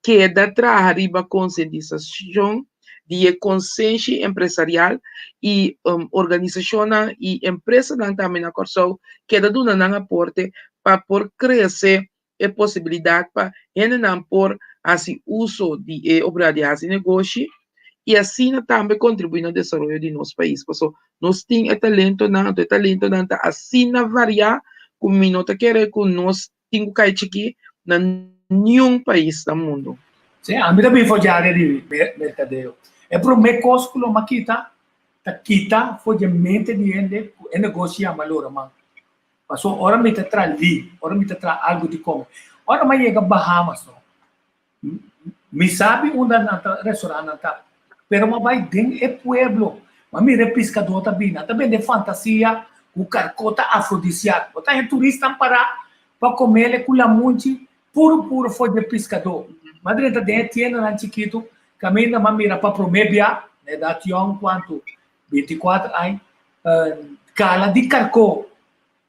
keda traha riba konsientisashon di e konsenshi empresarial i organisashonnan i empresanan tambe na Kòrsou keda duna nan aporte pa por krese e posibilidat pa hendenan por hasi uso di e oportunidat di hasi negoshi i asina tambe kontribuí na desaroyo di nos pais. Paso nos tin e talentonan, anto e talentonan ta asina variá ku mi no ta kere ku nos tin ku kai chikí na niun pais na mundu. Sí, ami ta bin for di área di merkadeo. E promé kos ku lo mi a kita ta kita for di e mente di hende ku e negoshi yama Loraman. Pasobra ora mi ta traha li, ora mi ta traha algu di kome, ora mi a yega Bahamas no. Mi sabi unda nan ta restaurant nan ta, pero m'a bai den e pueblo, m'a mira e piskadó ta bini, nan ta bende fantasia ku karkó ta afrodisiak. Bo ta haña turistan pará pa komele ku lamunchi puru puru for di e piskadó. M'a drenta den e tiendanan chikitu kaminda m'a mira pa promé bia, na edat yòn kuantu 24 aña, kala di karkó.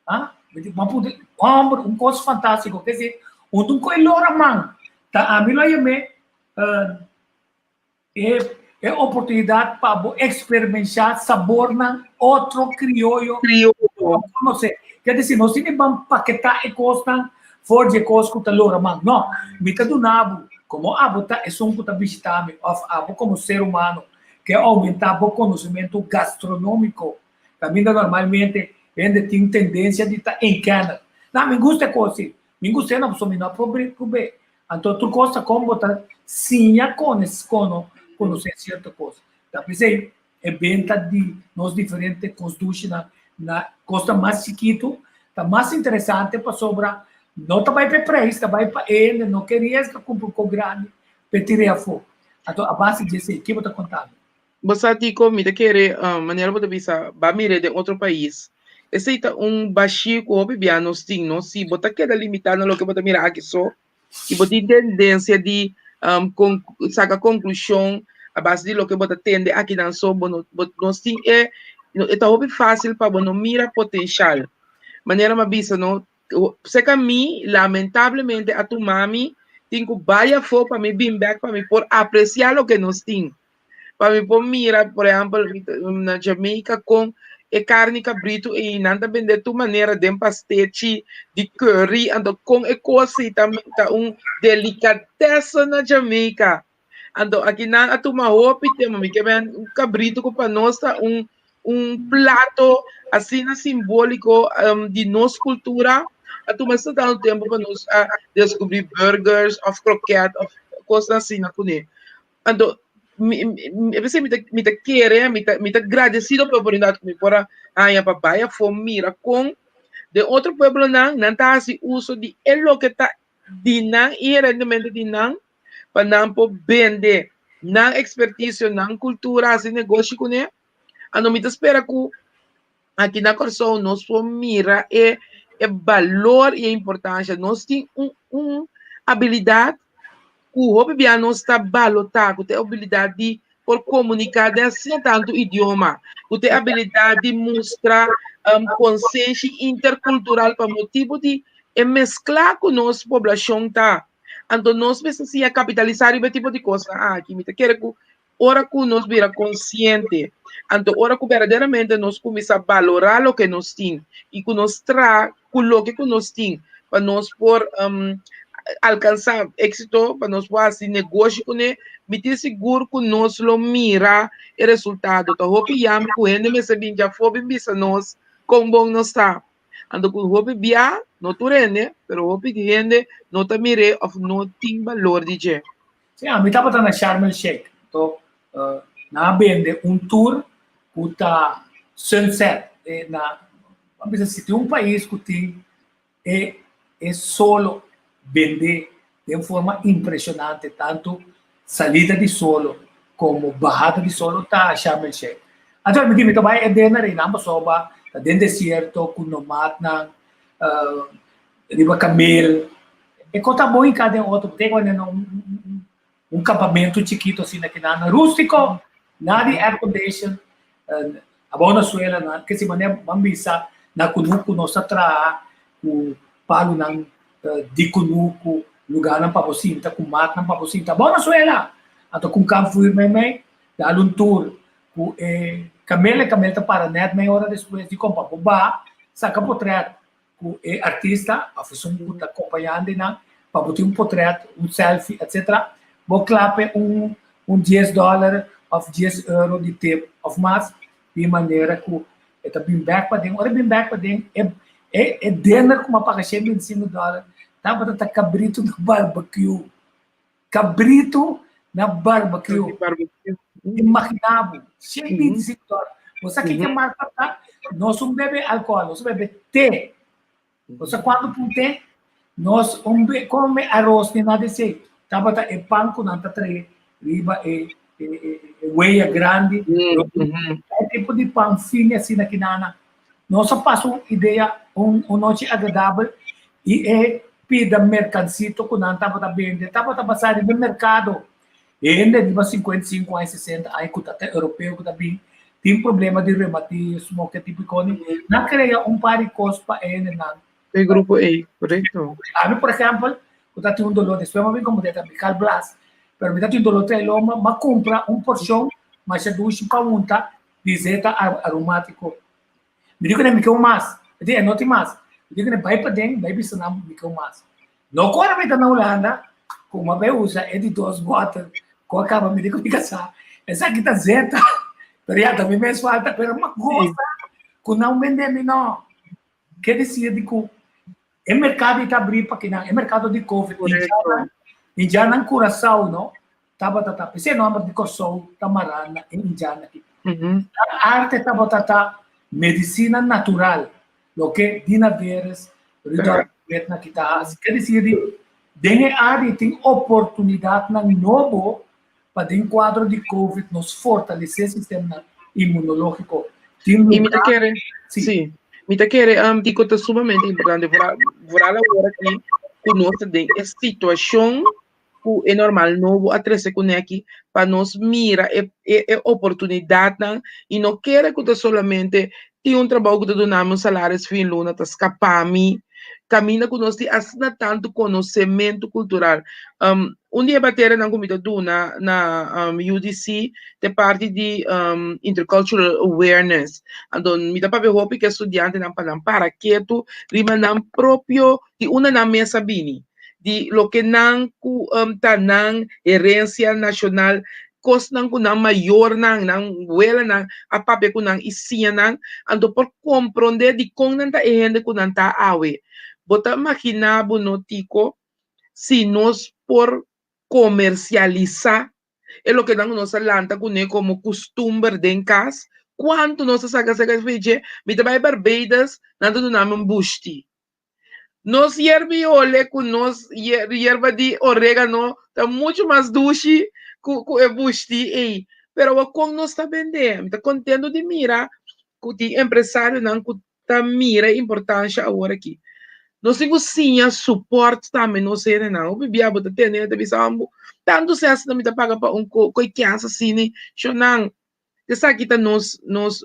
Ah, ma punta, homber, un kos fantástiko. Ke si, un un koi lora man. Ta ami lo yam'é uh, e, e oportunidat pa bo eksperimentá sabornan otro krioyo. Krioyo. Konosé. Ke desi, nos tin ban paketá e kosnan for di e kos ku ta lora man. No, mi ta duna bo, komo abo ta esun ku ta bishitá mi, òf abo komo ser humano ke oumentá bo konosementu gastronómiko. Kaminda normalmente hende tin tendensia di ta enkenner. Na, mi gusta e kos si. Mi gusta e na pasobra mi no a prob'é. Anto tur kos ta kon bo ta siña kono konosé sierto kos. Ta p'esei e benta di nos diferente kos dushinan na kosnan mas chikitu ta mas interesante pasobra no ta bai pa e preis, ta bai pa e hende no ke riesga kumpra un kos grandi pa e tir'é afó. Anto a base di esei, ke bo ta konta mi? Bo sa diko mi ta kere manera bo ta bisa ba mir'é den otro pais. Esei ta un bashí ku hopi bia nos tin, no? Si bo ta keda limitá na loke bo ta mira aki so i bo tin tendensia di saka konklushon a base di loke bo ta tende akinan so, bo no bo nos tin e e ta hopi fásil pa bo no mira potenshal. Manera mi a bisa no, Seka mi, lamentablemente a tuma mi tin ku bai afó pa mi bin bèk pa mi por apresiá loke nos tin. Pa mi por mira, por ehèmpel, na Jamaica kon e karni kabritu ei nan ta bende tur manera den pastechi di curry, anto kon e kos ei ta ta un delikatèse na Jamaica. Anto aki nan a tuma hopi tempu, mi ke men un kabritu ku pa nos ta un un plato asina simbóliko di nos kultura, a tuma asina tantu tempu pa nos a deskubrí burgers òf kroket òf kosnan asina kuné. Anto mi mi p'esei mi ta mi ta kere, mi ta mi ta gradesido pa e oportunidat ku mi por a haña pa bai afó mira kon den otro pueblonan nan ta hasi uso di e loke ta di nan inherentemente di nan pa nan por bende nan ekspertisio, nan kultura, hasi negoshi kuné. Anto mi ta spera ku aki na Kòrsou nos por mira e e balor i e importansha. Nos tin un un abilidat ku hopi bia nos ta balotá, ku ta e abilidat di por komuniká den asina tantu idioma, ku ta e abilidat di mustra konsenshi interkultural pa motibu di e mesklá ku nos poblashon ta. Anto nos mester siña kapitalisá riba e tipo di kosnan aki. Mi ta kere ku ora ku nos bira konsiente, anto ora ku berdaderamente nos kuminsá balorá loke nos tin i ku nos traha ku loke ku nos tin pa nos por alkansá éksito, pa nos por hasi negoshi kuné, mi tin sigur ku nos lo mira e resultado. Ta hopi yamber ku hende mester bin djafó bin bisa nos kon bon nos ta. Anto ku hopi bia, no tur hende, pero hopi di hende no ta mir'é òf no tin balor di dje. Sí, ami tabata na Sharm el Sheikh, anto nan a bende un tour ku ta sunset na, bo a bisa si tin un pais ku tin e e solo bende den forma impresionante, tantu salida di solo komo bahada di solo ta Sharm el Sheikh. Anto mi di mi ta bai e dinner ei nan pasobra ta den desierto ku nomadnan riba kamel. E kos ta bon hinká den otro, bo ta wak na un kampamentu chikitu asina kinan rústiko, nada di air condition, Abou na suela nan ke si manera ban bisa na kunuku nos ta traha ku palunan di kunuku, lugarnan pa bo sinta ku matnan pa bo sinta abou na suela. Anto ku un kampvuur meimei dal un tur ku e kamel, e kamel ta para nèt mei ora despues di kon pa bo baha saka potrèt ku e artista òf esun ku ta kompañando nan pa bo tin un potrèt, un selfie etcetera, bo klape un un dies dòler òf dies euro di tip òf mas di manera ku e ta bin bèk paden. Ora e bin bèk paden e e e dinner ku bo a paga 125 dòler tabata ta kabritu na barbecue. Kabritu na barbecue. Imagina bo, 125 dòler. Bo sa kiko e marka ta? Nos un bebe alkohòl, nos bebe te. Bo sa kuantu pun te? Nos un kome aros ni nada esei. tabata e pan ku nan ta trae riba e wea grandi. E tipo di pan fini asina kinana. Nos a pasa un idea, un nochi agradabel i e pida merkansito ku nan tabata bende tabata basá riba e merkado. Hende riba 55 aña, 60 aña ku ta europeo ku ta bin tin problema di reumatismo, ke tipo di kos. Nan krea un par di kos pa e hendenan. E grupo ei, korekto. Ami, por ehèmpel, ku ta tin un doló, despues mi a bin komo ta Michael Blas, pero mi ta tin doló trae lomba, mi a kumpra un porshon masha dushi pa hunta di zeta aromátiko. Mi di kuné mi ke un mas. Mi di e no tin mas. Mi di kuné bai paden, bai bisa nan mi ke un mas. No ku ora mi ta na Hulanda, ku mi a bai usa e di dos bòter ku a kaba mi di ku mi kasá, esaki ta zeta. Pero ya ta mi mes falta, pero mi a gosa ku nan bende mi no. Ke desir di ku e merkado i ta abrí pa kinan, e merkado di Covid, indjannan Curaçao no tabata ta, p'esei e nòmber di Kòrsou ta mará na e indjan aki. Nan arte tabata ta medisina natural, loke Dina Veres, Rudolf Wetna ki ta hasi. Ke desir di den e área tin oportunidatnan nobo pa den kuadro di Covid nos fortalesé sistemanan inmunológiko. Tin I mi ta kere, sí, mi ta kere um, kiko ta sumamente importante, vooral, vooral awor aki ku nos ta den e situashon ku e normal nobo a trese kuné aki, pa nos mira e, e, e oportunidatnan i no kere ku ta solamente tin un trabou ku ta duna mi un salaris fin luna ta skapa mi, kaminda ku nos tin asina tantu konosementu kultural. Um, Un di e baterianan ku mi ta duna na UDC ta e parti di intercultural awareness. Anto mi ta papia hopi ku e studiantenan pa nan para ketu riba nan propio di unda nan mes a bini, di loke nan ku ta nan herensia nashonal, kosnan ku nan mayornan, nan welanan a papia ku nan i siña nan, anto por komprondé dikon nan ta e hende ku nan ta awe. Bo ta imaginá bo no Tico si nos por komersialisá e loke nan ku nos a lanta kuné komo kustumber den kas, kuantu nos a saka saka esei dje, mi ta bai Barbados, nan ta duna mi un bushti. Nos yerba ole ku nos yerba di oregano ta muchu mas dushi ku ku e bushti ei. Pero awor kon nos ta bend'é? Mi ta kontentu di mira ku tin empresarionan ku ta mira e importansha awor aki. Nos tin ku siña support tambe nos hendenan. Hopi bia bo ta tende hende ta bisa bo, tantu sèns mi ta paga pa un koi kèns asina. Shonnan, esaki ta nos nos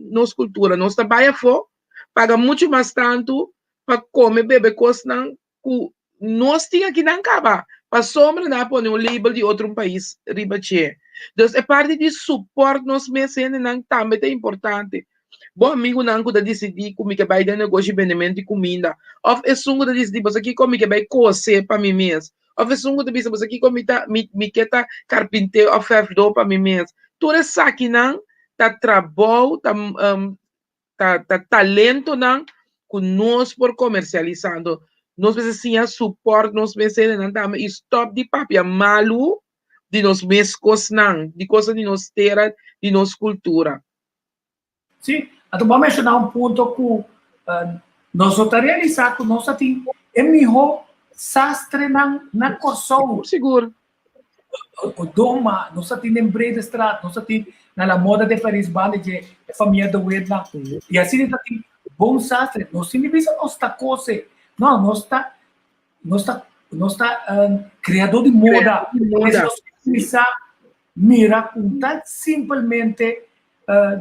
nos kultura. Nos ta bai afó, paga muchu mas tantu pa kome bebe kosnan ku nos tin akinan kaba, pasobra nan a pone un label di otro un pais riba dje. Dus e parti di support nos mes hendenan tambe ta importante. Bo amigunan ku ta disidí ku mi ke bai den negoshi bendementu di kuminda, òf esun ku ta disidí boso kiko mi ke bai kose pa mi mes, òf esun ku ta bisa boso kiko mi ta mi mi ke ta karpintero òf fèrfdó pa mi mes. Tur esakinan ta trabou, ta ta ta talentonan ku nos por komersialisá. Anto nos mester siña support nos mes hendenan tambe i stòp di papia malu di nos mes kosnan, di kosnan di nos tera, di nos kultura. Sí, anto bo a menshoná un punto ku nos no ta realisá ku nos a tin e mihó sastrenan na Kòrsou. Sigur. Doma, nos a tin den Bredestraat, nos a tin na La Moda de Paris banda dje e famia de Wetnan. I asina ta tin bon sastre. Nos tin di bisa nos ta kose. No, nos ta nos ta nos ta kreadó di moda. Nos kuminsá mira ku ta simpelmente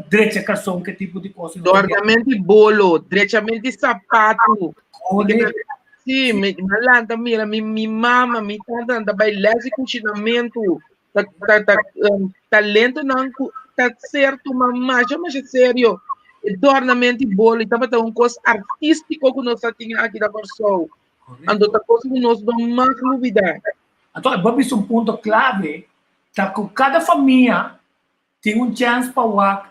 drecha karson ke tipo di kos. Dòrnamenti bolo, drechament di sapatu. Sí, mi mi lanta mira mi mi mama, mi tanta nan ta bai les di kushinamentu. Ta ta ta um, talentonan ku ta ser tuma masha masha serio. E dòrnament di bolo i tabata un kos artístiko ku nos ta tin aki na Kòrsou. Anto ta kos ku nos no mag lubidá. Anto bo a bisa un punto klave, ta ku kada famia Tin un chèns pa wak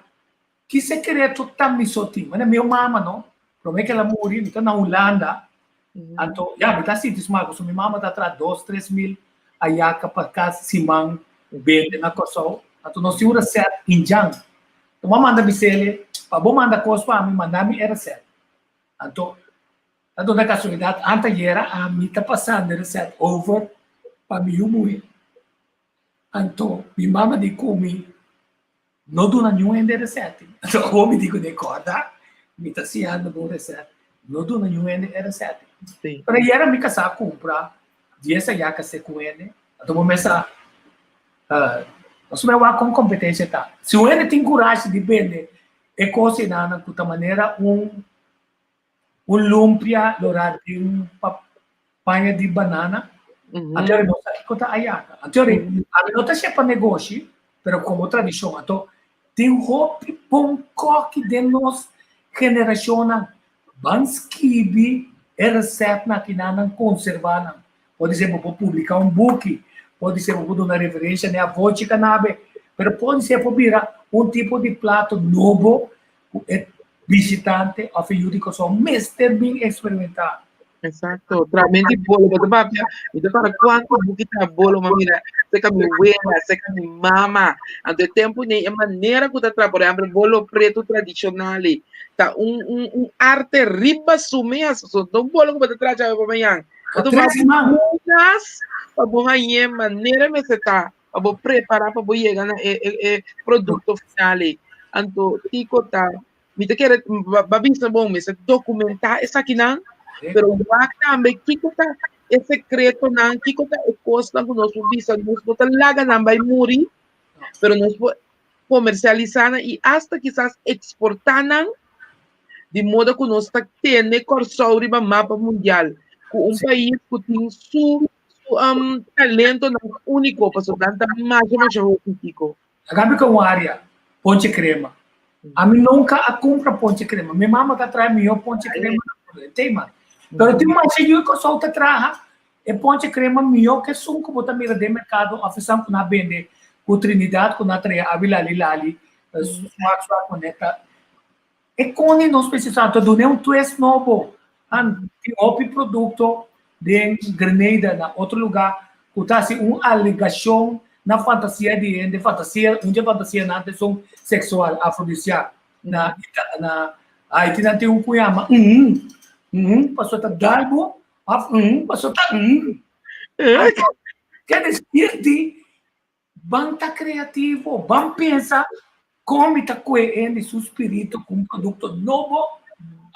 ki sekreto ta mi so tin. Manera mi mama no, promé ku el a muri mi ta na Hulanda, anto ya mi ta sinti smal pasobra mi mama ta traha dos tres mil ayaka pa kas siman bende na Kòrsou, anto nos tin un resèt indjan. Anto mi a manda bis'el pa bo manda kos pa mi, manda mi e resèt. Anto ta duna kasualidat antayera ami ta pasando e resèt over. pa mi yu muhé. Anto mi mama di ku mi, No duna niun hende e resèt. Anto awor mi di kuné, Kòrda, mi ta siñando bo un resèt, no duna niun hende e resèt. Pero ayera mi kasá kumpra dies ayaka seku hende, anto bo mes sa, nos mester wak kon kompetensia ta. Si un hende tin kurashi di bende e kos enanan ku ta manera un Un lumpia lora di un paña di banana. Anto no sa kiko ta ayaka. Anto ami no ta shepa negoshi, pero komo tradishon. Anto tin hopi bon koki den nos generashonnan. Ban skibi e resèptnan akinan nan konservá nan. Pode ser bo por publiká un buki, pode ser bo por duna referensha n'e avochi kanabe, pero pode ser por bira un tipo di plato nobo ku e bishitante òf e yu di Kòrsou mester bin eksperimentá. Exacto. Tramenti bolo, bo ta papia, mi ta para kuantu buki ta bolo, ma mira, seka mi wela, seka mi mama. Anto e tempu nei e manera ku ta tra, por ehempel, bolo pretu tradishonal ei, ta un un un arte riba su mes. So, no un bolo ku bo ta traha djawe pa mañan. Bo ta Tres siman. lunas pa bo hañ'é manera mester ta. pa bo prepara pa bo yega na e e e produkto final ei. Anto kiko ta mi ta kere ba bisa bon mester dokumentá esakinan, pero wak tambe kiko ta e sekretonan, kiko ta e kosnan ku nos por bisa nos no ta laga nan bai muri, pero nos por komersialisá nan i asta kisas eksportá nan di moda ku nos ta tene Kòrsou riba mapa mundial ku un pais ku tin su Su um, talentonan úniko, pasobra nan ta masha masha hopi kiko. Agabi ku un área, ponche krema. Ami nunka a kumpra ponche krema. Mi mama ta traha mihó ponche krema na tema. Pero tin masha yu Kòrsou ta traha e ponche krema mihó ku esun ku bo ta mira den merkado òf esan ku nan a bende ku Trinidad ku nan a traha abi lali lali, suak suak manera ta. E koni nos mester ta dun'é un twist nobo. An tin hopi produkto den Grenada na otro lugá ku ta hasi un alegashon na fantasia di hende, fantasia, un dje fantasianan ta esun seksual, afrodisiak. Na na Haiti nan tin un ku yama uhum, uhum pasobra ta dal bo òf uhum pasobra ta uhum. Ke desir di Ban ta kreativo, ban pensa kon mi ta koe hende su spiritu ku un produkto nobo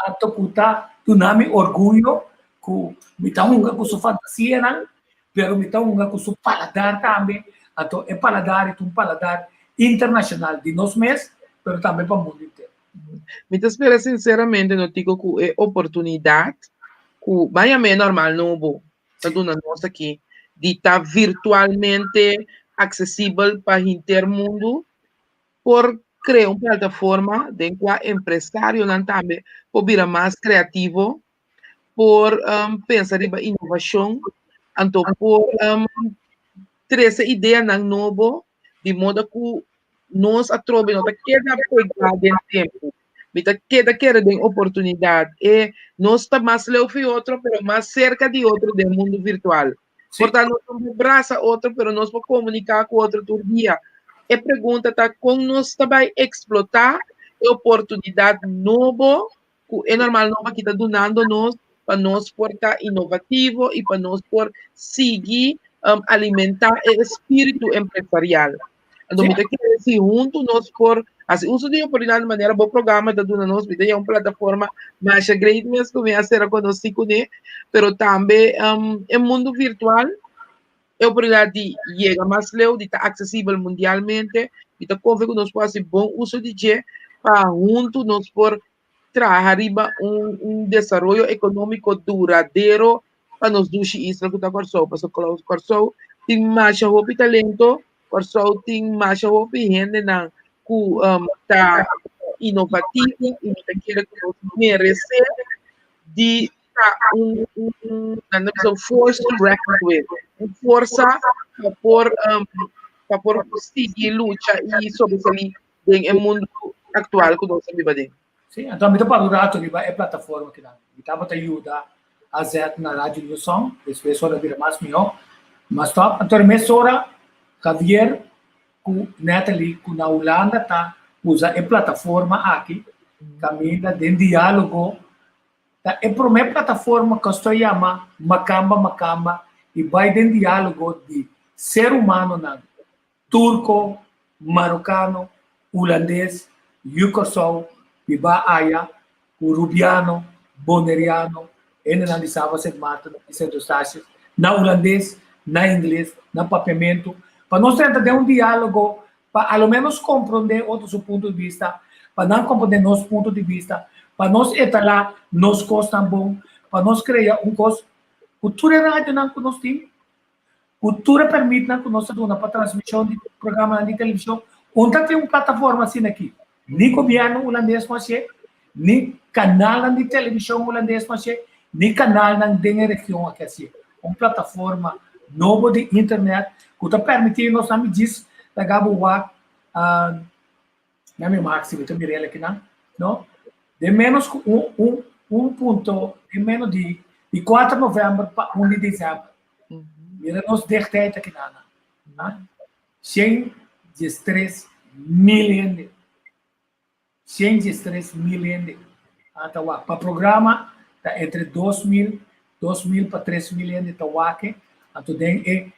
anto ku ta duna mi orguyo ku mi ta hunga ku su fantasianan, pero mi ta hunga ku su paladar tambe, anto e paladar e ta un paladar internashonal di nos mes, pero tambe pa mundu entero. Mi ta spera sinseramente no Tico ku e oportunidat ku ban yam'é normal nobo ta duna nos aki di ta virtualmente aksesibel pa henter mundu por krea un plataforma den kua empresarionan tambe por bira mas kreativo, por pensa riba inovashon, anto por trese ideanan nobo di moda ku nos atrobe no ta keda pegá den tempu. Mi ta keda kere den oportunidat. E nos ta mas leu fi otro, pero mas serka di otro den mundu virtual. Por tanto, nos no por brasa otro, pero nos por komuniká ku otro tur dia. E pregunta ta kon nos ta bai eksplotá e oportunidat nobo ku e normal nobo aki ta dunando nos pa nos por ta inovativo i pa nos por sigui um, alimentá e espíritu empresarial. Anto mi ta kere si huntu nos por hasi uso di oportunidat di manera bo programa ta duna nos, mi ta un plataforma masha great mes ku mi a sera konosí kuné, pero tambe um, e mundu virtual e oportunidat di yega mas leu, di ta aksesibel mundialmente, mi ta konfia ku nos por hasi bon uso di dje pa huntu nos por traha riba un, un desaroyo ekonómiko duradero pa nos dushi isla ku ta Kòrsou. Pasobra Kòrsou tin masha hopi talento, Kòrsou tin masha hopi hendenan ku um, ta inovativo i mi ta kere ku nos meresé di ta un, un, nan ta bisa un force to reckon with, un forsa pa por um, pa por sigui lucha i sobresalí den e mundu aktual ku nos ta biba den. Sí, anto mi ta para un rato riba e plataforma kinan. Mi tabata yuda AZ na Radio New Song, despues ora bira mas mihó. Mas tòg, anto mesora Javier ku Natalie ku na Hulanda ta usa e plataforma aki kaminda den diálogo ta e promé plataforma ku a yama Makamba Makamba. i bai den diálogo di ser humanonan, turko, marokano, hulandes, yu Kòrsou, bibá aya, ku rubiano, boneriano, hendenan di Saba, Sint Maarten i Sint Eustatius, na hulandes, na ingles, na papiamentu, pa nos drenta den un diálogo pa a lo ménos komprondé otro su punto di bista, pa nan komprondé nos punto di bista, pa nos etalá nos kosnan bon, pa nos krea un kos ku tur e radionan ku nos tin, ku tur e pèrmitnan ku nos ta duna pa transmishon di programanan di televishon, un ta tin un plataforma asina aki. Ni gobièrnu hulandes no hasié, ni kanalnan di televishon hulandes no hasié, ni kanalnan den e region aki hasié. Un plataforma nobo di internet ku ta pèrmití nos nan mi djis laga bo wak, na mi wak si mi ta mira el akinan, no? Den ménos ku un un un punto, den ménos di di kuater novèmber pa un di desèmber. Mira nos dichtheid akinan, nan. 113 mil hende. 113 mil hende a ta wak. Pa programa ta entre 2000, 2000 pa 3000 hende ta wak. Anto den e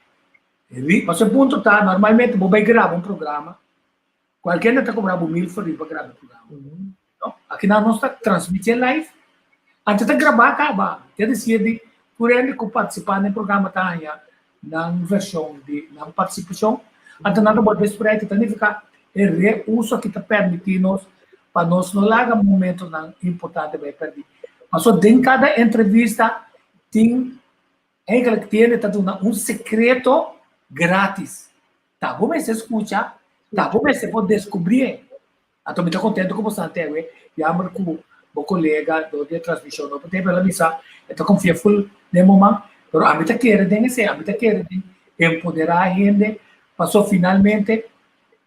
pasobra e punto ta normalmente bo bai graba un programa, kualke hende ta kobra bo mil florin pa graba e programa. No? Akinan nos ta transmiti live, anto ta grabá kaba. Ke desir di tur hende ku partisipá den programa ta haña nan vershon di nan partisipashon. Anto nan ta bolbe spreid, ta nifiká e reuso aki ta permití nos pa nos no laga momentonan importante bai pèrdí. Pasobra den kada entrevista tin Eigenlijk tiende ta duna un sekreto gratis. Ta bo mester skucha, ta bo mester por deskubrié. Anto mi ta kontento ku bo Santiago e jammer ku bo kolega dor di e transmishon no por tin, pero el a bisa e ta konfia ful den bo man. Pero ami ta kere den esei, ami ta kere den empoderá hende paso finalmente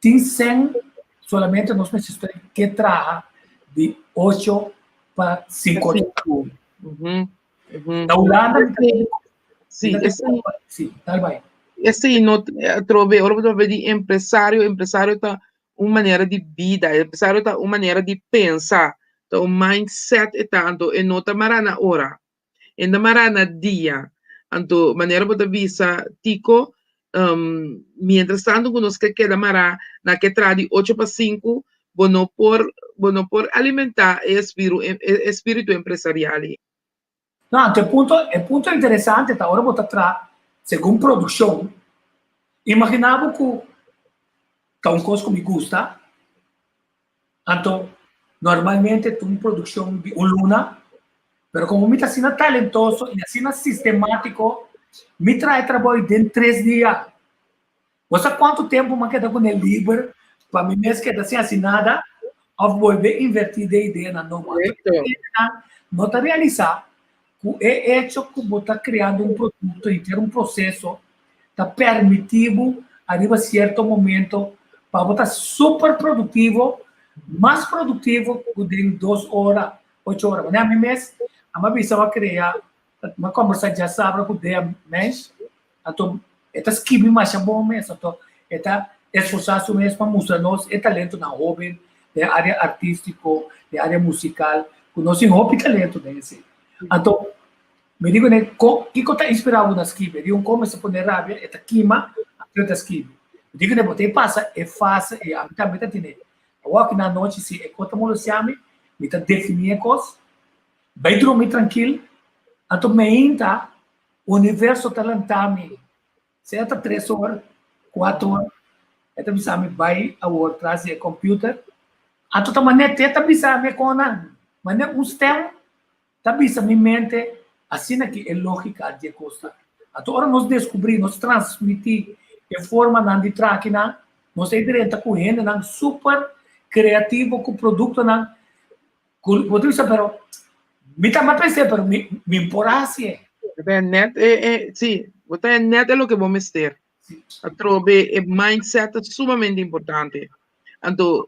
tin sèn solamente nos mester ke traha di ocho pa sinku ora. Na Hulanda mi ta Sí, esei, sí, dal bai. Esei no atrobe, ora bo ta papia di empresario, empresario ta un manera di bida, empresario ta un manera di pensa, ta un mindset e ta, anto e no ta mará na ora, e no ta mará na dia. Anto manera bo ta bisa Tico, mientras tanto ku nos ke keda mará na ke traha di ocho pa sinku, bo no por, bo no por alimentá e espiru, e espíritu empresarial ei. No, anto e punto, e punto interesante ta ora bo ta traha segun produkshon, imaginá bo ku ta un kos ku mi gusta, anto normalmente ta un produkshon di un luna, pero komo mi ta asina talentoso i asina sistemátiko, mi traha e trabou den tres dia. Bo sa kuantu tempu mi a keda kuné liber pa mi mes keda sin hasi nada òf bolbe invertí den ideanan nobo? Anto e hendenan no ta realisá ku e echo ku bo ta kreando un produkto henter un proseso ta permití bo ariba sierto momento pa bo ta super produktivo, mas produktivo ku den dos ora, ocho ora. Manera mi mes a mi a bisa mi a krea, mi a kombersá djasabra ku Dea Mensch, Anto e ta skibi masha bon mes, anto e ta esforsá su mes pa mustra nos e talentonan hóben den área artístiko, den área musikal, ku nos tin hopi talento den esei. Anto mi di kuné, ko kiko ta inspirá bo na skibi? E di un kon mester pone rabia, e ta kima, anto e ta skibi. Mi di kuné, bo ta e pasa e fase ei, ami tambe ta tene. Awor aki na anochi si e kos ta molestiá mi, mi ta definí e kos, bai drumi trankil, anto meinta Universo ta lanta mi, sea ta tres or, kuater or, e ta bisa mi bai awor tras di e computer. Anto ta manera te ta bisa mi e konan, manera un stem ta bisa mi mente asina ki e logica di e kos ta. Anto ora nos descubri, nos transmiti e formanan di trakinan, nos ta drenta ku hendenan super creativo ku productonan Ku bo ta bisa pero mi ta ma pens'é pero mi mi por hasié. Bo ta net e e si, bo ta net e loke bo mester. Atrobe e mindset ta sumamente importante. Anto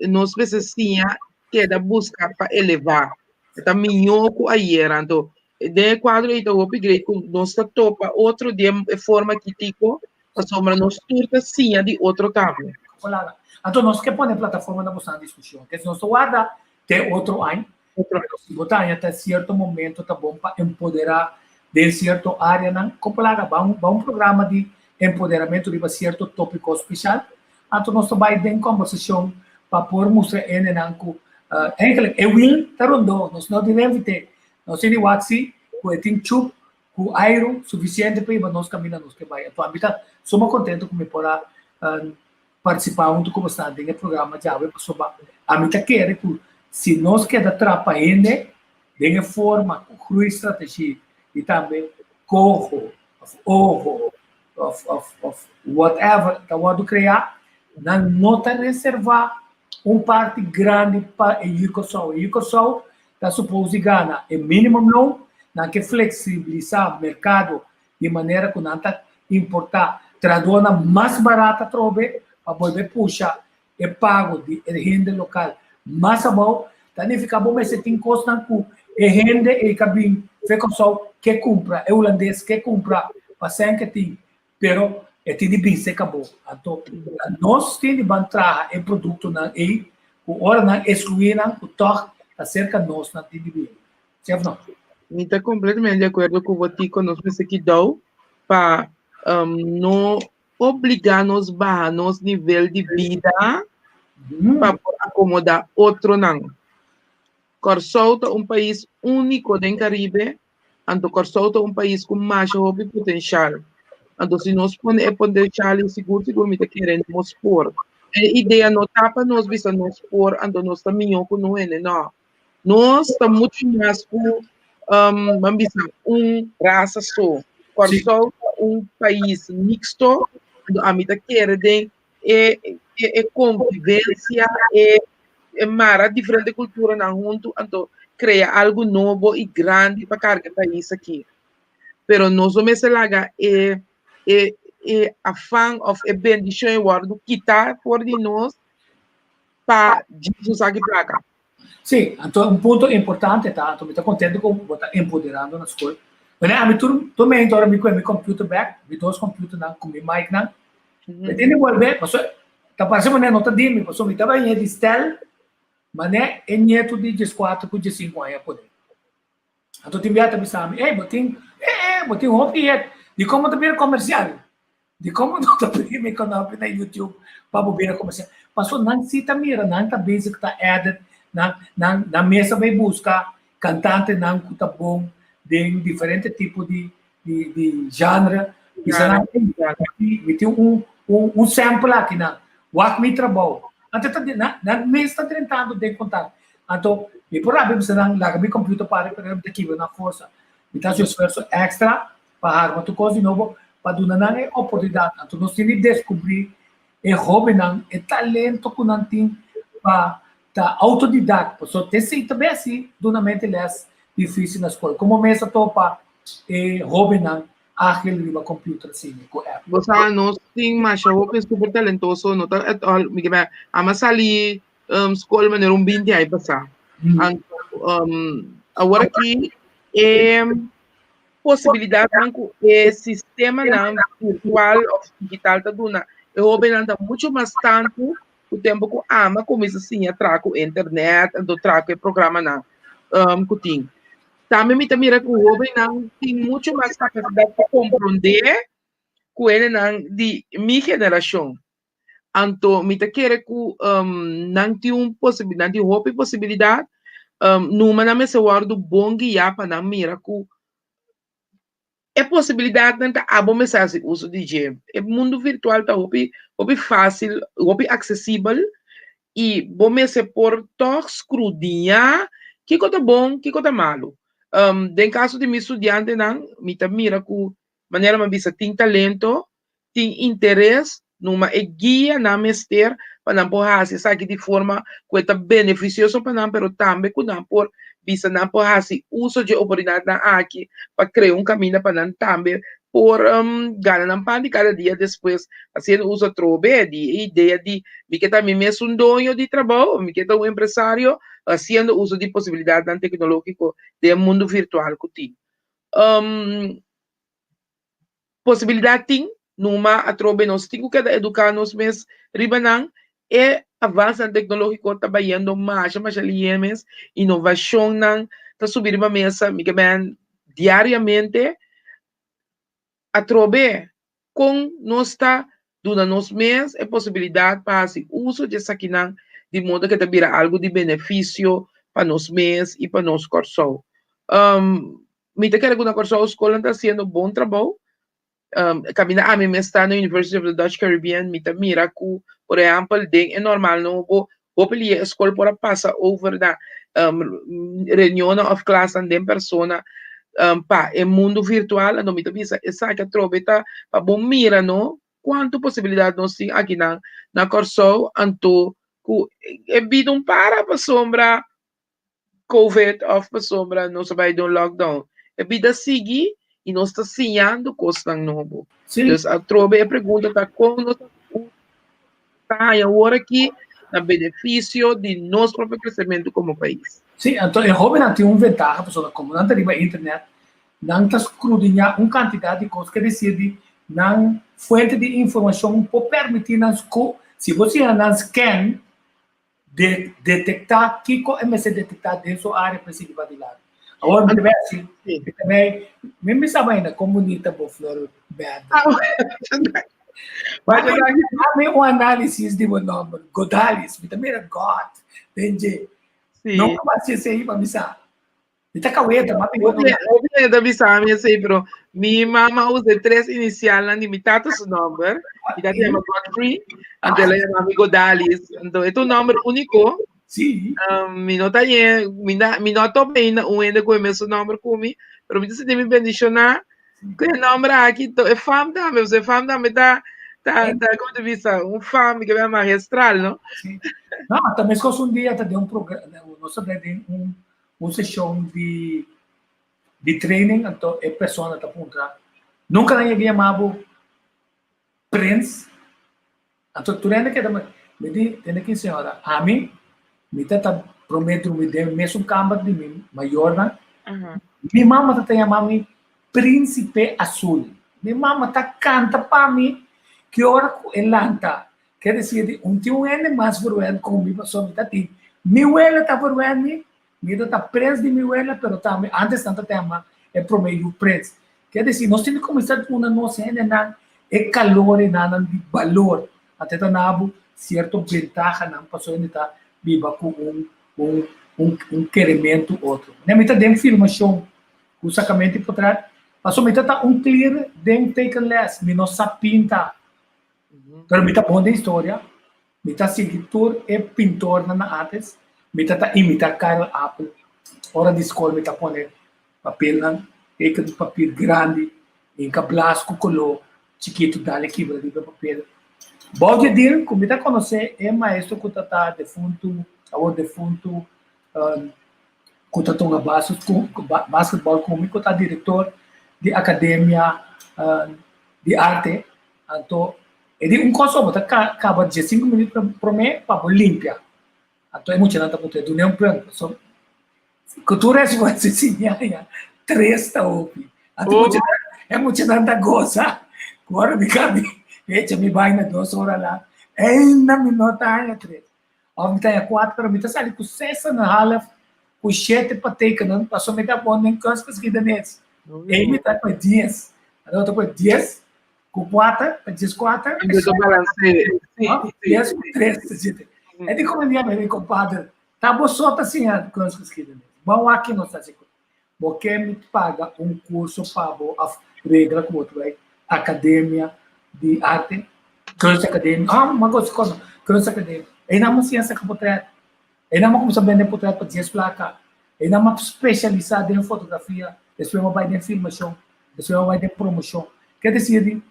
nos mester siña keda buska pa elevá. E ta mihó ku ayera. Anto den e kuadro ei ta hopi great ku nos ta topa otro den e forma kitiko pasobra nos tur ta siña di otro tambe. Anto nos ke pone plataforma na boso diskushon. Ke si nos ta warda te otro aña, pero si bo ta haña ta sierto momento ta bon pa empoderá. den sierto áreanan. Kon por laga ban ban un programa di empoderamentu riba sierto tópiko spesial. Anto nos ta bai den kòmbersashon pa por mustra hendenan ku eigenlijk e wil ta rondó, nos no tin invit'é. Nos tin di wak si ku e tin chup ku airu sufisiente pa hiba nos kaminda nos ke bai. Anto ami ta suma kontentu ku mi por a partisipá huntu ku bosnan den e programa djawe pasobra ami ta kere ku si nos keda trapa hende den e forma ku groeistrategie i tambe koho òf oho òf òf òf whatever ta wòrdu kreá, nan no ta reservá un parti grandi pa e yu Kòrsou. E yu Kòrsou ta supos di gana e minimum loon, nan ke fleksibilisá merkado di manera ku nan ta importá trahadónan mas barat atrobe pa bolbe pusha e pago di e hende lokal mas abou, ta nifiká bo mester tin kosnan ku e hende ei ka bin fe Kòrsou ke kumpra, e hulandes ke kumpra pa sèn ke tin, pero e tin di bin serka bo. Anto nos tin di ban traha e produktonan ei ku ora nan eskluí nan ku tòg ta serka nos nan tin di bin. Sí òf no? Mi ta kompletamente di akuerdo ku bo Tico, nos mester kidou pa no obligá nos baha nos nivel di bida pa por akomodá otronan. Kòrsou ta un pais úniko den Karibe, anto Kòrsou ta un pais ku masha hopi potenshal. Anto si nos pone e potenshal ei sigur sigur mi ta kere nos por. E idea no ta pa nos bisa nos por anto nos ta mihó ku no hende, no. Nos ta muchu mas ku ban bisa un rasa so. Kòrsou ta un pais miksto, anto ami ta kere den e e konvivensia, e e mara diferente kulturanan huntu, anto krea algu nobo i grandi pa karga e pais aki. Pero nos no mester laga e e e afan òf e bendishon ei wòrdu kitá for di nos pa Jesus aki plaka. Sí, anto un punto importante ta, anto mi ta contento cu bo ta empoderando na school. Wanneer ami tur tur momento ora mi coge mi computer bek, mi dos computernan cu mi micnan, mi tin di bolbe, pasobra ta parse manera no ta di mi, pasobra mi ta baña di stel manera e nieto di dieskuater cu diesinku aña pone. Anto tin bia ta bisa mi, ey bo tin, eh eh, bo tin hopi hit, dikon bo ta bira comercial? Dikon bo no ta primi kanaal na YouTube pa bo bira comercial? Paso nan si ta mira, nan ta bezig ta edit, nan nan nan mes ta bay buska cantantenan cu ta bon den diferente tipo di di di genre, bisa nan, ey, mi tin un un un sample aki nan, wak mi trabou. Anto ta nan nan mes ta drentando den contact. Anto mi por rabia bisa nan laga mi computer para pero mi ta kibra nan forsa. Mi ta haci un esfuerso extra pa harma tur cos di nobo pa duna nan e oportunidad. Anto nos tin di descubri e hobennan, e talento cu nan tin pa ta autodidact. Pasobra te ta bay asi dunamento les dificil na scol. Como mes a topa e hobennan ágil riba computer asina cu app. Bo sa nos tin masha hopi super talentoso, no ta at all, mi ke bay, ama sali um, skol manera un 20 aña pasá. Mm. Anto, um, awor aki e posibilidatnan ku e sistemanan virtual of digital ta duna e hóbennan ta mucho mas tantu ku tempu ku ama kuminsá siña traha ku internet, anto traha ku e programanan um, ku tin. Tambe mi ta mira ku hóbennan tin mucho mas kapasidat pa komprondé ku hendenan di mi generashon. Anto mi ta kere ku nan tin un posibilidat, nan tin hopi posibilidat, numa nan mester wòrdu bon guiá pa nan mira ku e posibilidatnan ta abo mester hasi uso di dje. E mundu virtual ta hopi hopi fásil, hopi aksesibel i bo mester por tòg skrudiñá kiko ta bon, kiko ta malu. Den kaso di mi studiantenan mi ta mira ku manera mi a bisa tin talento, tin interes, numa e guia nan mester pa nan por hasi esaki di forma ku e ta benefisioso pa nan, pero tambe ku nan por bisa nan por hasi uso dje oportunidatnan aki pa krea un kaminda pa nan tambe por gana nan pan di kada dia despues hasiendo uso atrobe di e idea di mi ke ta mi mes un doño di trabou, mi ke ta un empresario hasiendo uso di posibilidatnan teknologiko den e mundu virtual ku tin. Posibilidat tin, numa atrobe nos tin ku keda eduká nos mes riba nan. E avansenan teknológiko ta bayendo masha masha lihé mes, inovashonnan ta subi riba mesa. Mi ke men. diariamente, atrobe kon nos ta duna nos mes e posibilidat pa hasi uso di esakinan di modo ke ta bira algu di benefisio pa nos mes i pa nos Kòrsou. Mi ta kere ku na Kòrsou skolnan ta hasiendo bon trabou. Kaminda ami mes ta na University of the Dutch Caribbean mi ta mira ku por ehèmpel den e normal nobo hopi lia e skol por a pasa over na reunionnan òf klasnan den persona pa e mundu virtual. Anto mi ta bisa esaki atrobe ta pa bo mira no kuantu posibilidat nos tin akinan na Kòrsou anto ku e bida un para pasobra Covid òf pasobra nos a bai den un lockdown. E bida sigui i nos ta siñando kosnan nobo. Dus atrobe e pregunta ta kon nos ta haña awor aki na benefisio di nos propio kresementu komo pais. Sí, anto e hóbennan tin un ventaha pasobra komo nan ta riba internet, nan ta skrudiñá un kantidat di kos, ke desir di nan fuente di informashon por permití nan si bo siña nan scan de detektá kiko e mester detektá den su área pa e sigui padilanti. Awor mi ta bai hasi, mi ta bai, mi mi sa ainda kon bunita bo flor bèrdè. Mi un análisis di bo nòmber, Godalis, mi ta mira God den dje. No por hasi esei pa mi sa. Mi ta kaweta, ma mi Hopi hende ta bisa mi esei, pero mi mama a usa e tres inisialnan di mi tata su nòmber. Mi tata yama Godfrey, anto el a yama mi Godalis. Anto e ta un nòmber úniko. Sí. Mi no ta ye, mi na, mi no a topa ainda un hende ku e mesun nòmber ku mi, pero mi ta sinti mi bendishoná ku e nòmber aki. To e fam tambe, pasobra e fam tambe ta, ta, ta, komo ta bisa, un fam ke magistral, no? Sí. No, ta meskos un dia ta den un programa, nos ta den un un seshon di di training anto e persona ta puntra nunka nan yega yama bo prins anto tur hende keda mi di tende ki señora ami mi ta ta prome drumi den mesun kamber di mi mayornan mi mama ta ta yama mi principe azul mi mama ta kanta pa mi ki ora ku e lanta Ke desir di un tin un hende mas verwend ku mi pasobra mi ta tin mi wela ta verwend mi, mi ta ta prens di mi wela pero tambe antes nan ta tema e prome yu prens. Ke desir nos tin di kuminsá duna nos hendenan e kalor i nan di balor anto e ta na bo sierto bentahanan pasobra hende ta biba ku un un un un kerementu otro. Mi ta den filmashon ku sakamento di potret pasobra mi ta ta un klir den tekenles mi no sa pinta. Pero mi ta bon den historia, mi ta sigui tur e pintornan na antes, mi ta ta imita Karel Appel. Ora di skol mi ta pone papelnan, teken di papir grandi, hinka blas ku koló chikitu dale kibra riba e papel. Bou dje dil ku mi ta konosé e maestro ku ta ta defuntu, awor defuntu, ku ta tunga basketbòl ku mi, ku ta direktor di akademia di arte. Anto e di un kos bo ta kaba diesinku minüt promé pa bo limpia. Anto e muchanan ta puntra, dun'é un punt. Pasobra ku tur esfuerso i siña ya, tres ta hopi. Anto e muchanan ta gosa ku ora mi kabi echa mi baina dos ora la, ainda mi no ta haña tres. Òf mi ta haña kuater, pero mi ta sali ku ses en een half, ku shete pa tekenen, pasobra mi ta pone den kunstgeschiedenis. Ei mi ta pone dies. Anto mi ta pone dies ku kuater, ta dieskuater. Anto ta balans'é. Sí, dies ku tres ta siete. E di komo dia mi kompadre, ta bo so ta siña kunstgeschiedenis. Bo wak ki nos ta hasi ku. Bo ke mi paga un kurso pa bo òf regla ku bo ta bai akademia di arte, kunstacademie, ah, mi gosta kos, kunstacademie. Einan mi siña saka potret. Einan mi kuminsá bende potret pa dies plaka. Einan mi a spesialisá den fotografia, despues mi a bai den filmashon, despues mi a bai den promoshon. Ke desir di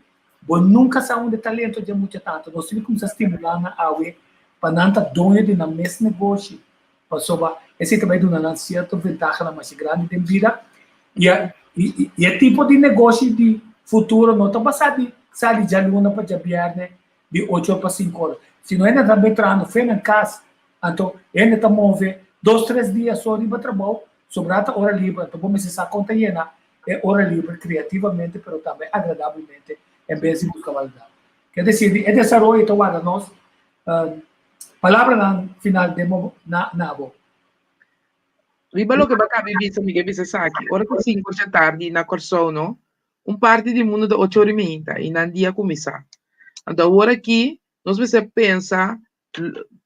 bo nunka sa unda e talento dje mucha ta. Anto nos tin di kuminsá stimulá nan awe pa nan ta doño di nan mes negoshi. Pasobra esei ta bai duna nan sierto ventahanan masha grandi den bida. I i e tipo di negoshi di futuro no ta basá di sali djaluna pa djabièrnè di ocho or pa sinku or. Sino hende ta bai trahando fe nan kas, anto hende ta move dos tres dia so riba trabou, sobrá ta ora liber. Anto bo mester sa kon ta yena e ora liber kreativamente pero tambe agradablemente en bes di buska maldad. Ke desir di e desaroyo ta warda nos. Palabranan final den bo na na bo. Riba loke bo a kaba di bisa, mi ke bisa esaki, ora ku sinku dje tardi na Kòrsou no, un parti di mundu ta ocho ora i meinta i nan dia kuminsá. Anto awor aki nos mester pensa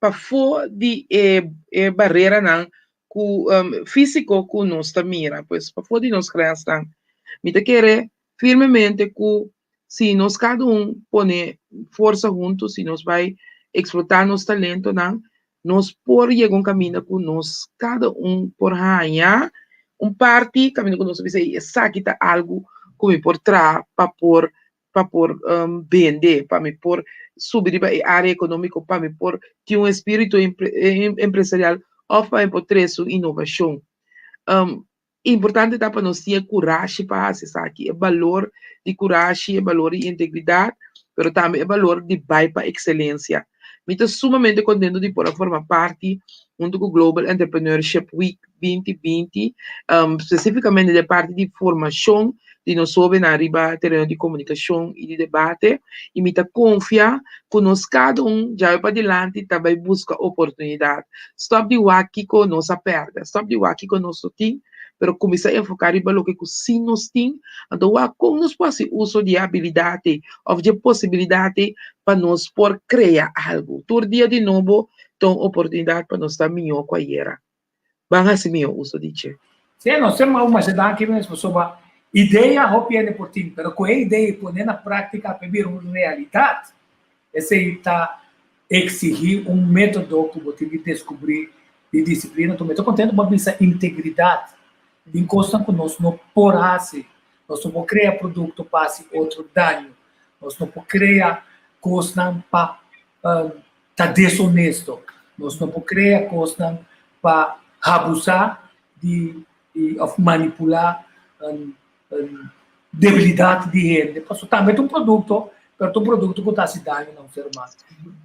pafó di e e bareranan ku físiko ku nos ta mira, pues pafó di nos grensnan. Mi ta kere firmemente ku si nos kada un pone forsa huntu, si nos bai eksplotá nos talentonan, nos por yega un kaminda ku nos kada un por haña un parti kaminda ku nos ta bisa ei esaki ta algu ku mi por traha pa por pa por bende, pa mi por subi riba e área ekonómiko, pa mi por tin un espíritu empresarial òf pa mi por trese un inovashon. Importante ta pa nos tin e kurashi pa hasi esaki, e balor di kurashi, e balor di integridat, pero tambe e balor di bai pa ekselensia. Mi ta sumamente kontento di por a forma parti huntu ku Global Entrepreneurship Week 2020, spesifikamente den parti di formashon di nos hóbennan riba tereno di komunikashon i di debate, i mi ta konfia ku nos kada un djawe padilanti ta bai buska oportunidat. Stòp di wak kiko nos a pèrdè, stòp di wak kiko nos no tin, pero kuminsá enfoká riba loke ku sí nos tin, anto wak kon nos por hasi uso di e abilidat ei òf di e posibilidat ei pa nos por krea algu. Tur dia di nobo ta un oportunidat pa nos ta mihó ku ayera. Ban hasi mihó uso di dje. Sí, nos tin un masha danki mes pasobra idea hopi hende por tin, pero ku e idea i pone na práktika pa e bira un realidat, esei ta eksigí un método ku bo tin di deskubrí di disiplina. Anto mi ta kontentu bo a bisa integridat. Tin kosnan ku nos no por hasi. Nos no por krea produkto pa hasi otro daño. Nos no por krea kosnan pa ta deshonesto. Nos no por krea kosnan pa habusá di òf manipulá debilidat di hende. Pasobra tambe ta un produkto, pero ta un produkto ku ta hasi daño na un ser humano.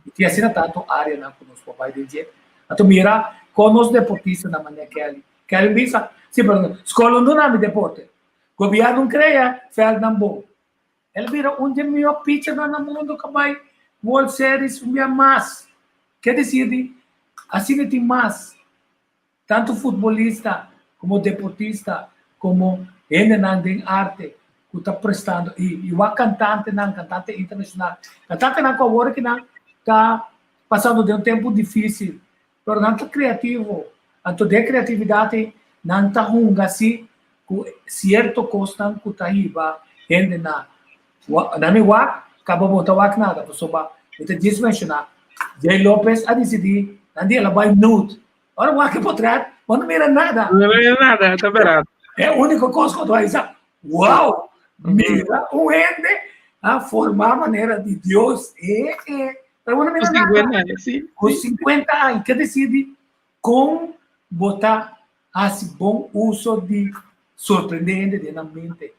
I tin asina tantu áreanan ku nos por bai den dje. Anto mira kon nos deportistanan manera Kelly. Kelly bisa, si, pero skol no duna mi deporte. Gobièrnu no krea vèldnan bon. El bira un di e mihó pitchernan na mundu ku a bai World Series un bia mas. Ke desir di asina tin mas, tantu futbolista komo deportista komo hendenan den arte ku ta prestando i wak kantantenan, kantante internashonal, kantantenan ku awor aki nan ta pasando den un tempu difísil, pero nan ta kreativo. Anto den e kreatividat ei nan ta hunga si ku sierto kosnan ku ta hiba hende na na mi wak kaba bo ta wak nada pasobra mi ta djis menshoná Jay Lopez a disidí nan di el a bai nude ora wak e potret bo no mira nada No mira nada, ta bèrdat. E úniko kos ku ta bisa wow mira un hende a formá manera di Dios e e pero bo no mira nada ku 50 aña ke disidí kon bo ta Hasi bon uso di sorprendé hende den nan mente,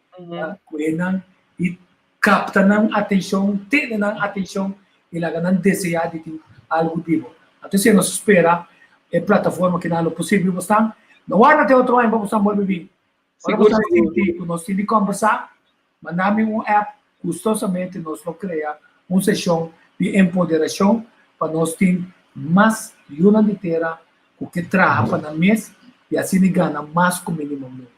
kue nan i kapta nan atenshon, tene nan atenshon i laga nan deseá di tin algu di bo. Anto esei nos spera e plataforma kinan lo por sirbi bosnan. No warda te otro aña pa bosnan bolbe bin. Ora bosnan sinti ku nos tin di kòmbersá, manda mi un app, gustosamente nos lo krea un seshon di empoderashon pa nos tin mas yunan di tera ku ke traha pa nan mes i asina gana mas ku minimum wage.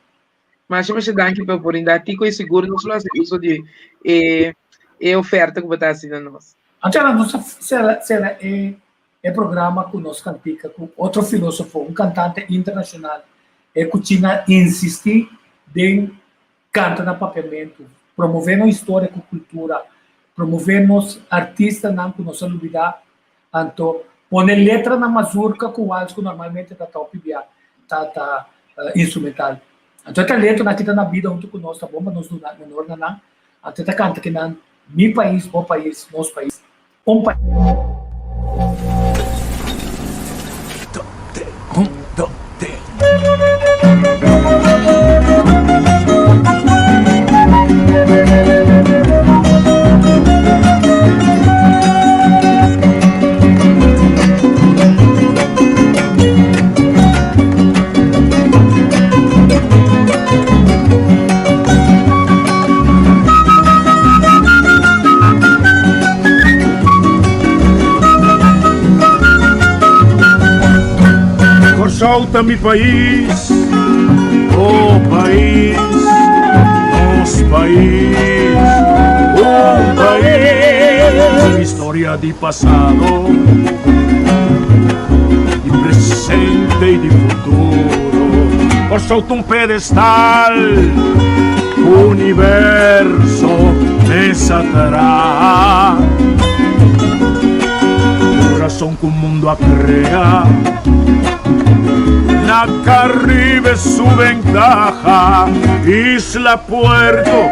Masha masha danki pa oportunidat Tico i sigur nos lo hasi uso di e e oferta ku bo ta hasi na nos. Anto nos a sera sera e e programa ku nos kantika ku otro filosofo, un kantante internashonal e ku china insisti den kanta na papiamentu, promove nos historia ku kultura, promove nos artistanan ku nos a lubida Anto pone letra na mazurka ku wals ku normalmente ta topi bia ta ta instrumental. Anto e talentonan aki ta na bida huntu ku nos, ta bon pa nos duna honor na nan. Anto e ta kanta kinan Mi pais, bo pais, nos pais, un pais. Kòrsou ta mi pais, oh pais, nos pais, un pais. Historia di pasado, di presente i di futuro. Kòrsou ta un pedestal, universo mes a traha. Kurason ku mundu a krea. Na Caribe su ventaha, isla puerto,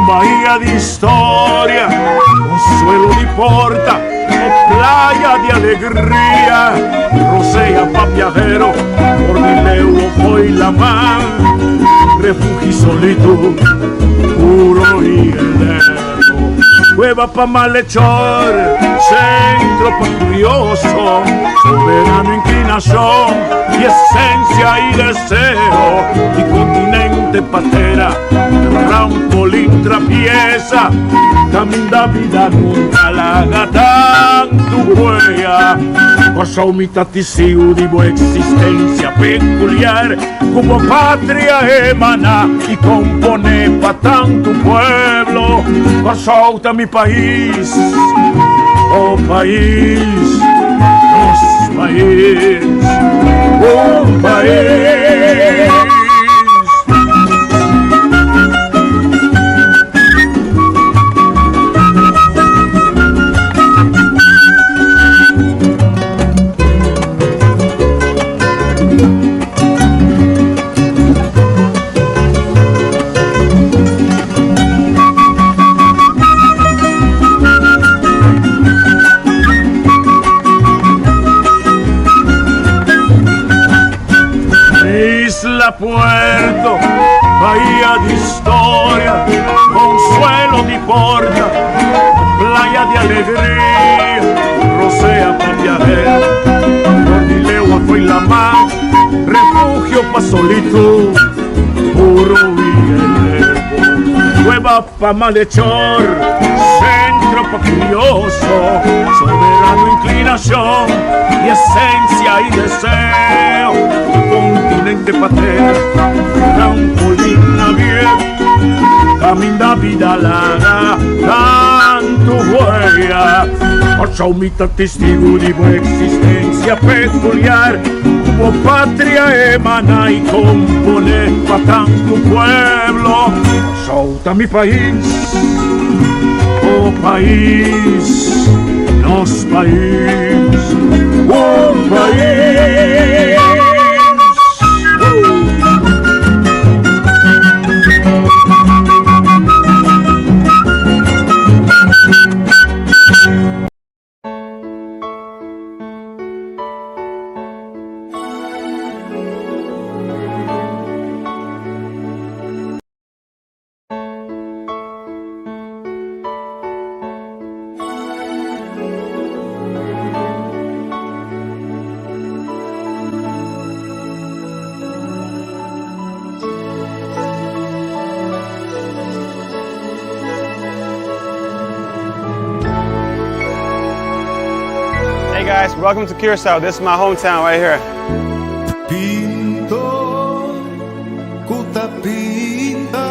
bahia di historia, consuelo di porta, o playa di alegria, rosea pa viajero, por di leu o fo'i laman, refugio y solitud, puro y eterno. Cueva pa malhechor, centro pa curioso, soberano inclinación y esencia y deseo, y continente patera, trampolín trapieza, caminda vida nunca laga tantu huella. Kòrsou mi ta tisiu di bo existencia peculiar. Como patria emana y compone pa tantu pueblo. Kòrsou ta mi pais, oh pais, nos pais, un pais. Isla Puerto, bahía de historia, consuelo di porta, playa de alegría, rosea pa viajero, Bordilewa foi la mar, refugio pa solitud, puro y eterno, cueva pa malhechor, centro pa curioso, soberano inclinación y esencia y deseo, continente patera, trampolín navier, Caminda vida laga tantu huella. Kòrsou mi ta testigu di bo existencia peculiar. Ku bo patria emana i kompone pa tantu pueblo. Kòrsou ta mi pais, oh pais, nos pais, un pais. Hey guys, welcome to Curacao. This is my hometown right here. Pintor ku ta pinta,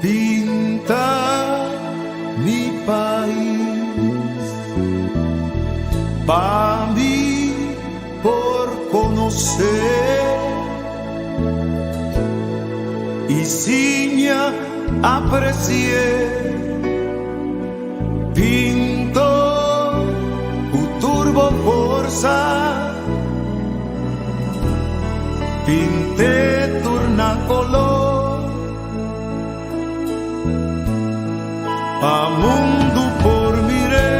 pinta mi pais. Pa mi por konosé i siña apresi'é. Pintor ku tur bo forsa, pint'é tur na kolor pa mundu por mir'é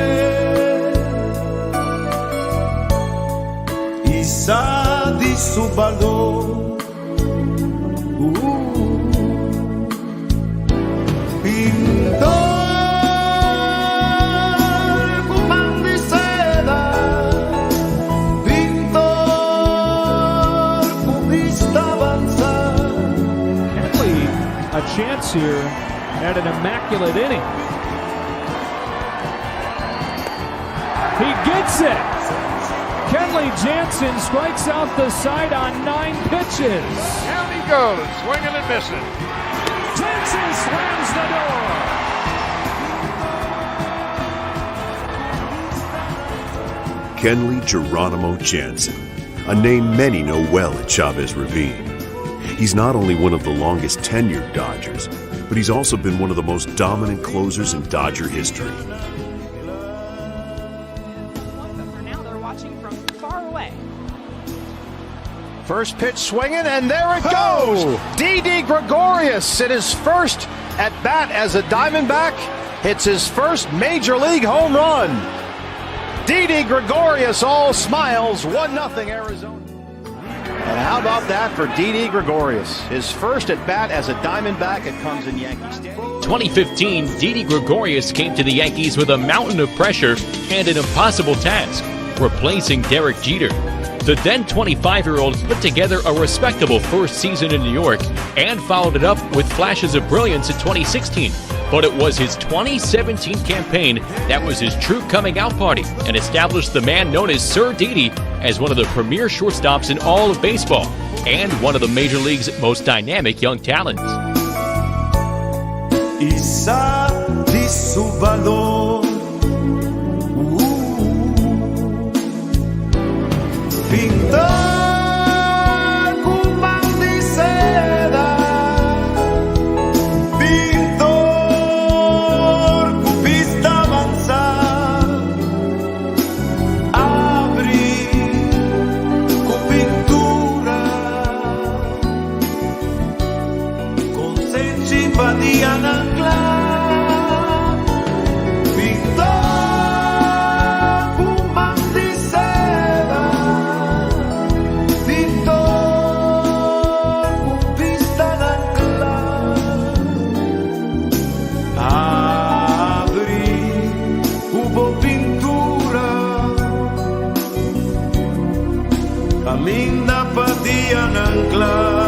i sa di su balor. Pintor ku man di seda, pintor ku bista avansa. Kenley a chance here at an immaculate inning. He gets it! Kenley Jansen strikes out the side on nine pitches. Down he goes, swinging and missing. Jansen slams the door. Kenley Geronimo Jansen, a name many know well at Chavez Ravine. He's not only one of the longest tenured Dodgers, but he's also been one of the most dominant closers in Dodger history. But for now, they're watching from far away. First pitch swinging, and there it goes. Didi Gregorius in his first at bat as a Diamondback hits his first major league home run. Didi Gregorius all smiles, 1 0 Arizona. And how about that for Didi Gregorius? His first at bat as a Diamondback, it comes in Yankee Stadium. 2015, Didi Gregorius came to the Yankees with a mountain of pressure and an impossible task, replacing Derek Jeter. The then 25 year old put together a respectable first season in New York and followed it up with flashes of brilliance in 2016. But it was his 2017 campaign that was his true coming out party and established the man known as Sir Didi as one of the premier shortstops in all of baseball and one of the major league's most dynamic young talents. I sa di su balor. Pintor ku man di seda, pintor ku bista avansá, habri ku pintura, konsenshi pa dianan kla. Pintor ku man di seda, pintor ku bistanan kla, habri ku bo pintura, kaminda pa dianan kla.